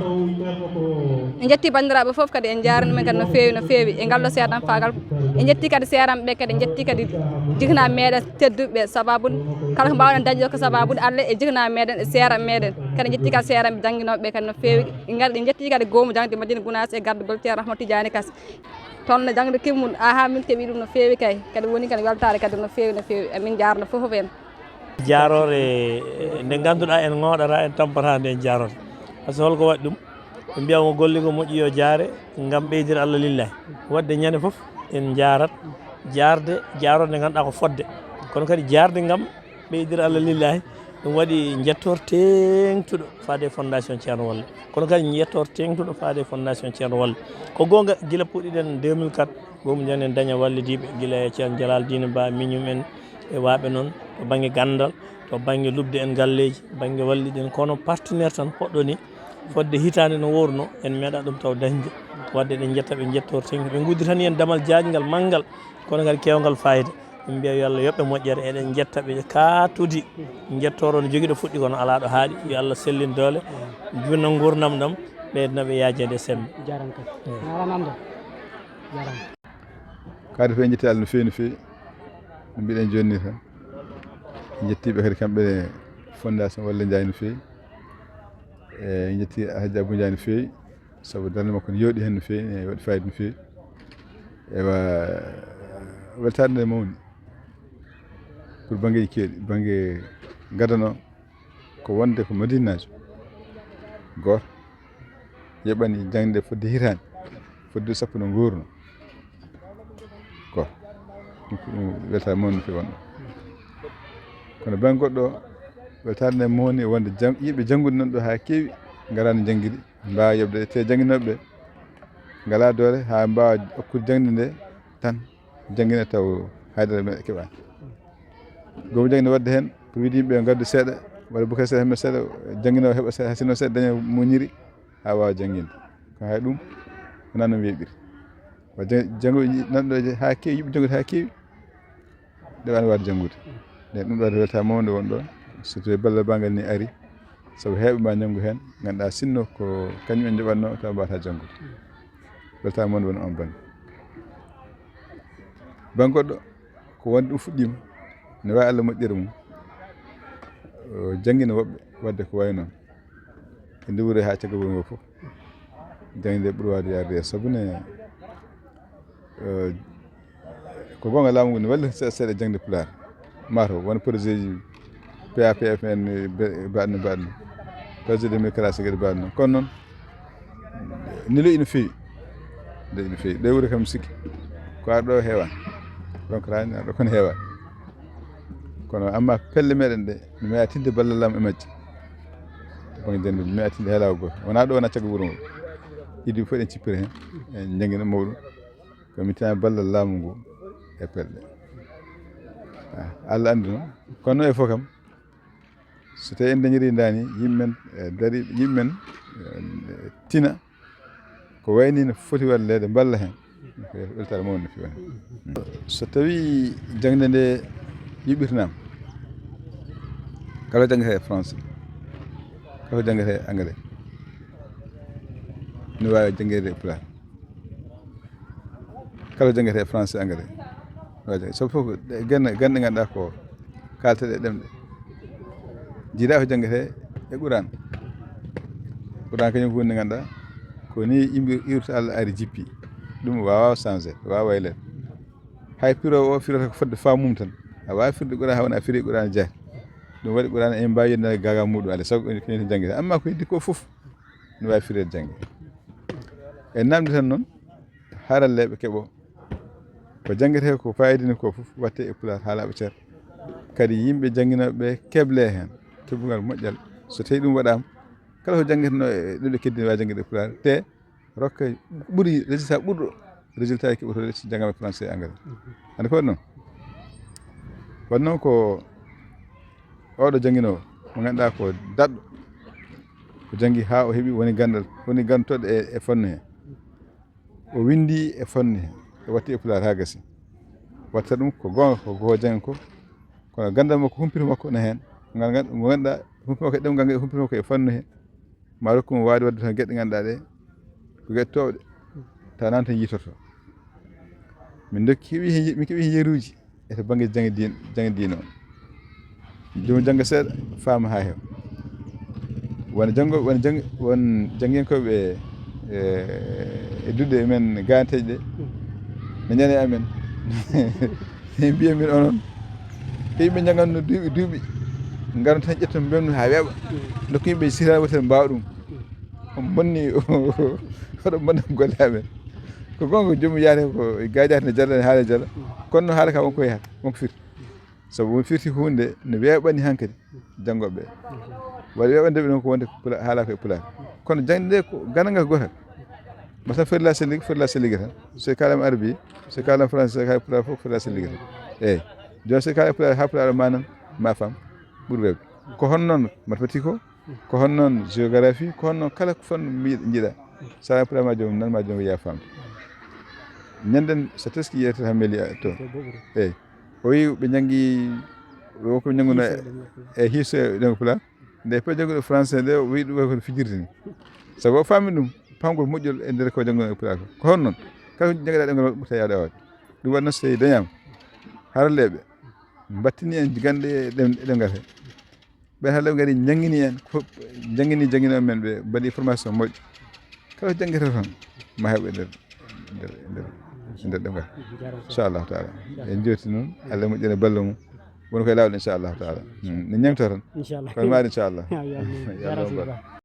En njettii banndiraaɓe fof kadi, en njaarnii ɗumen kadi no feewi, no feewi, e ngal ɗo seeɗan faagal. En njettii kadi seeranɓe ɓe kadi, en njettii kadi jiknaaɓe meeɗen tedduɓe ɓe, sabaabu kala ko mbaawɗen dañde ko sabaabu Allah e jiknaaɓe meeɗen e seeranɓe meeɗen. Kadi en njettii kadi seeranɓe jannginooɓe ɓe kadi no feewi. En ngar-, en njettii kadi goomu jaŋde Madina Gunaas e gardagol Ceerno Rahmatu Tijaani Kas. Toon no jaŋde kimmum, haa min keɓii ɗum no feewi kay. Kadi woni kadi weltaare kadi no feewi, no feewi. Emin njaarna fof en. Jaaroore nde ngannduɗaa en ŋooɗataa, en tampataa nde en jaaroto. Par ce que holko waɗi ɗum? Ɓe mbiya mo golle ko moƴƴi yo jaare ngam ɓeydira Allah lillahi. Waɗde ñande fof en njaarat jaarde, jaaroore nde ngannduɗaa ko fodde. Kono kadi jaarde ngam ɓeydira Allah lillahi, ɗum waɗi njettoor teeŋtuɗo faade e fondation Ceerno Wolle. Kono kadi njettoor teeŋtuɗo faade e fondation Ceerno Wolle. Ko goonga, gila puɗɗiɗen deux mille quatre, goomu jam en daña wallidiiɓe, gila e Ceerno Jalal Diine Ba, miñum en e waaɓe noon, to bannge ganndal, to bannge lubde en galleeji, bannge wallidiiɓe en. Kono partenaire tan poɗɗo ni, fodde hitaande no woorno, en meeɗa ɗum taw dañde. Waɗde eɗen njetta ɓe, njettoor teeŋtuɗo. Ɓe ngudditani en damal jaajngal manngal, kono kadi keewngal faayida. Min mbiya yo Allah yoɓ ɓe moƴƴere, eɗen njetta ɓe kaatudi, njettooro no jogii ɗo fuɗɗi kono alaa ɗo haaɗi. Yo Allah sellin doole, junna nguurndam ɗam, ɓeydana ɓe yaajeede e semmbe. Jaaraama kadi. Naala namdo. Jaaraama. Kadi fof en njetti Allah no feewi no feewi, no mbiɗen jooni ni tan. En njettii ɓe kadi kamɓe fondation Wolle Njaay no feewi. E en njettii Alhaji Abou Njaay no feewi. Sabu darnde makko ne yooɗi heen no feewi, ene waɗi fayida no feewi. Ewa, weltaare nde mawni pour banngeeji keewɗi, bannge gadano ko wonde ko Madinaajo gooto yoɓani jaŋde fodde hitaande, fodde sappo no nguurno. Ko ɗum ko ɗum weltaare mawni no feewi wonɗo. Kono bannge goɗɗo o, weltaare nde mawni e wonde yimɓe janngude nan ɗo haa keewi ngaraani njanngiri. Mbaawa yoɓde te jannginooɓe ɓe ngalaa doole haa mbaawa okkude jaŋde nde tan, janngina taw haydara meeɗa keɓaani. Goomu jaŋde waɗde heen ko wiide yimɓe ngaddu seeɗa walla buka seeɗa hemɓe seeɗa, jannginoowo heɓa seeɗa, haa sinno seeɗa daña mo ñiiri haa waawa jannginde. Ko hay ɗum wonaa no weeɓiri. Wa janngo nanɗo haa keewi, yimɓe janngude haa keewi. Ɗe waawno waawde janngude. Nden ɗum ɗo weltaare mawnde won ɗon, surtout e ballal banngal ni ari, sabu heewɓe ma njanngu heen, ngannduɗaa sinno ko kañum en njoɓatnoo tawa mbaawataa janngude. Weltaare mawnde won on bannge. Bannge goɗɗo ko wonde ɗum fuɗɗiima, ne waawi Allah moƴƴere mum, janngina woɓɓe waɗde ko wayi noon. E nde wuro haa caggal wuro ngoo fof, jaŋde ɓuri waawde yahrude yeeso. Sabu ne, ko goonga laamu ngu ne wallita seeɗa seeɗa jaŋde Pulaar. Maa taw won projet ji P A P F en mbaɗno mbaɗno, projet démocratique kadi mbaɗno. Kono noon, ne lo'i no feewi. Lo'i no feewi. Ɗo e wuro kam sikki ko ar ɗo heewaani. Donc raani ar ɗo kono heewaani. Kono amma pelle meɗen ɗe, mi meeɗa tinde ballal am e majje. Banggue jannde mi meeɗa tinde hay lawol goto. Wona ɗo wona caggal wuro ngo. Idde fof eɗen cippira hen, en jangguina mawɗum. Ko mi tina ballal laamu ngu e pelɗe. Ah, Allah anndi noon. Kono e fof kam, so tawi en dañiri ndaani, yimɓe men, eh, dari, yimɓe men, eh, tina ko wayni no foti walleede, mballa heen. Ko weltaare mawɗo no feewi. So tawi jaŋde nde yuɓɓirtinaama, kala jangata e français, kala jangata e anglais, no waawi janngeede e pulaar. Kala jangata e français, anglais, no waawi janngeede. Sabu fof ko ɗe ganɗe, ganɗe ngannduɗaa ko kaalteɗe ɗemɗe. Jiidaa ko jangata e Quraan. Quraan kañum ko woni ngannduɗaa ko ni yimɓe iwrata Allah ari jippi. Ɗum waawa changé, waawa wayleede. Hay piro o firata ko fodde faamum tan. A waawi firde Quraan hawana a firi Quraan jeya. Ɗum waɗi Quraan en mbaawi yonde gaga muɗum ale sabu ko kañum jangata. Amma ko heddi ko fof no waawi fireede jannge. En namdi tan noon, haralleeɓe keɓo ko janngetee ko fayidini ko fof watte e pulaar haalaaɓe ceer. Kadi yimɓe jannginooɓe ɓe keble heen keblungal moƴƴal. So tawi ɗum waɗaama, kala ko janngeteno e ɗum ɗo keddini waawi janngeede e pulaar. Te rokka ɓuri résultat ɓurɗo résultat e keɓotooɗo si janngaama e français e anglais. Hannde ko waɗi noon? Waɗi noon ko oɗo jannginoowo mo ngannduɗaa ko daɗɗo. O janngi haa o heɓi woni ganndal, woni gantoɗo e, e fannu he. O winndi e fannu he. O watti e pulaar haa gasi. Watta ɗum ko goonga, ko goo janngi ko. Kono ganndal makko, humpito makko ne heen. Ngal ngal, mo ngannduɗaa humpito makko e ɗemngal ngal, humpito makko e fannu he. Ma rokku mo waawde waɗde tan geɗe ngannduɗaa ɗe, ko geɗe toowɗe. Tawa naan tan yiitoto. Min ndokki, keɓi heen, min keɓi heen yeruuji. E to bannge jannge diin-, jannge diine o. Joom jannga seeɗa, faama haa heewa. Won janngo, won janngi-, won janngiyankooɓe, e, e duɗe men gaanteeje ɗe, no ñande amen. Ɓe mbiya min onon, ko yimɓe njannganno duuɓi, duuɓi. Ngaron tan ƴetton mbemno haa weeɓa. Ndokko yimɓe sira wotere mbaawa ɗum. On bonni, oɗo bonna golle amen. Ko goonga, joomum yaade ko gaajaade ne jala, ne haala jala. Kono no haala ka wonko yahata, wonko firti. Sabu on firti huunde ne weeɓani hankadi janngooɓe ɓe. Waɗi weeɓande ɓe noon ko wonde ko pula-, haala ko e pulaar. Kono jaŋde nde ko ganangal gootal. Masa foti la sellig, foti la sellig tan. So kaalama arabi, so kaalama français, so kaalama pulaar fof foti la sellig tan. Eeyi. Jooni so kaala pulaar, haa pulaar o maanan, ma fam, ɓuri weeɓde. Ko hono noon mathématique o, ko hono noon géographie, ko hono noon kala ko fannu mbi-, njiɗa. So a pulaar ma joom, nan ma joom, yaa faamde. Ñanden so teski yiyete tan meli a to. Eeyi. O wi ɓe njanngi, wonko ɓe njannguno e hiiso e ɗemngal pulaar. Nde pe jannguɗo français nde, o wi ɗum ko fijirde ni. Sabu o faami ɗum, pamgol moƴƴol e nder ko jannguno e pulaar ko. Ko hono noon, kala ko janngaɗa ɗemngal ɓurta yaawde awaade. Ɗum waɗi noon so tawi dañaama, haralleeɓe mbattini en ganɗe e ɗem-, e ɗemngal he. Ɓen haalaaɓe ngari njanngini en, ko njanngini jannginooɓe men ɓe, mbaɗi formation moƴƴo. Kala ko janngete toon, ma heɓe nder, nder, nder, nder ɗemngal. Inchallahu taala. En njooti noon, Allah moƴƴere ballo mum. Won koye laawol, inchallahu taala. Hmm, ne ñaŋta tan. Inchallah. Kono maari, inchallah. Yo Allah, yo Allah jaaraama barke.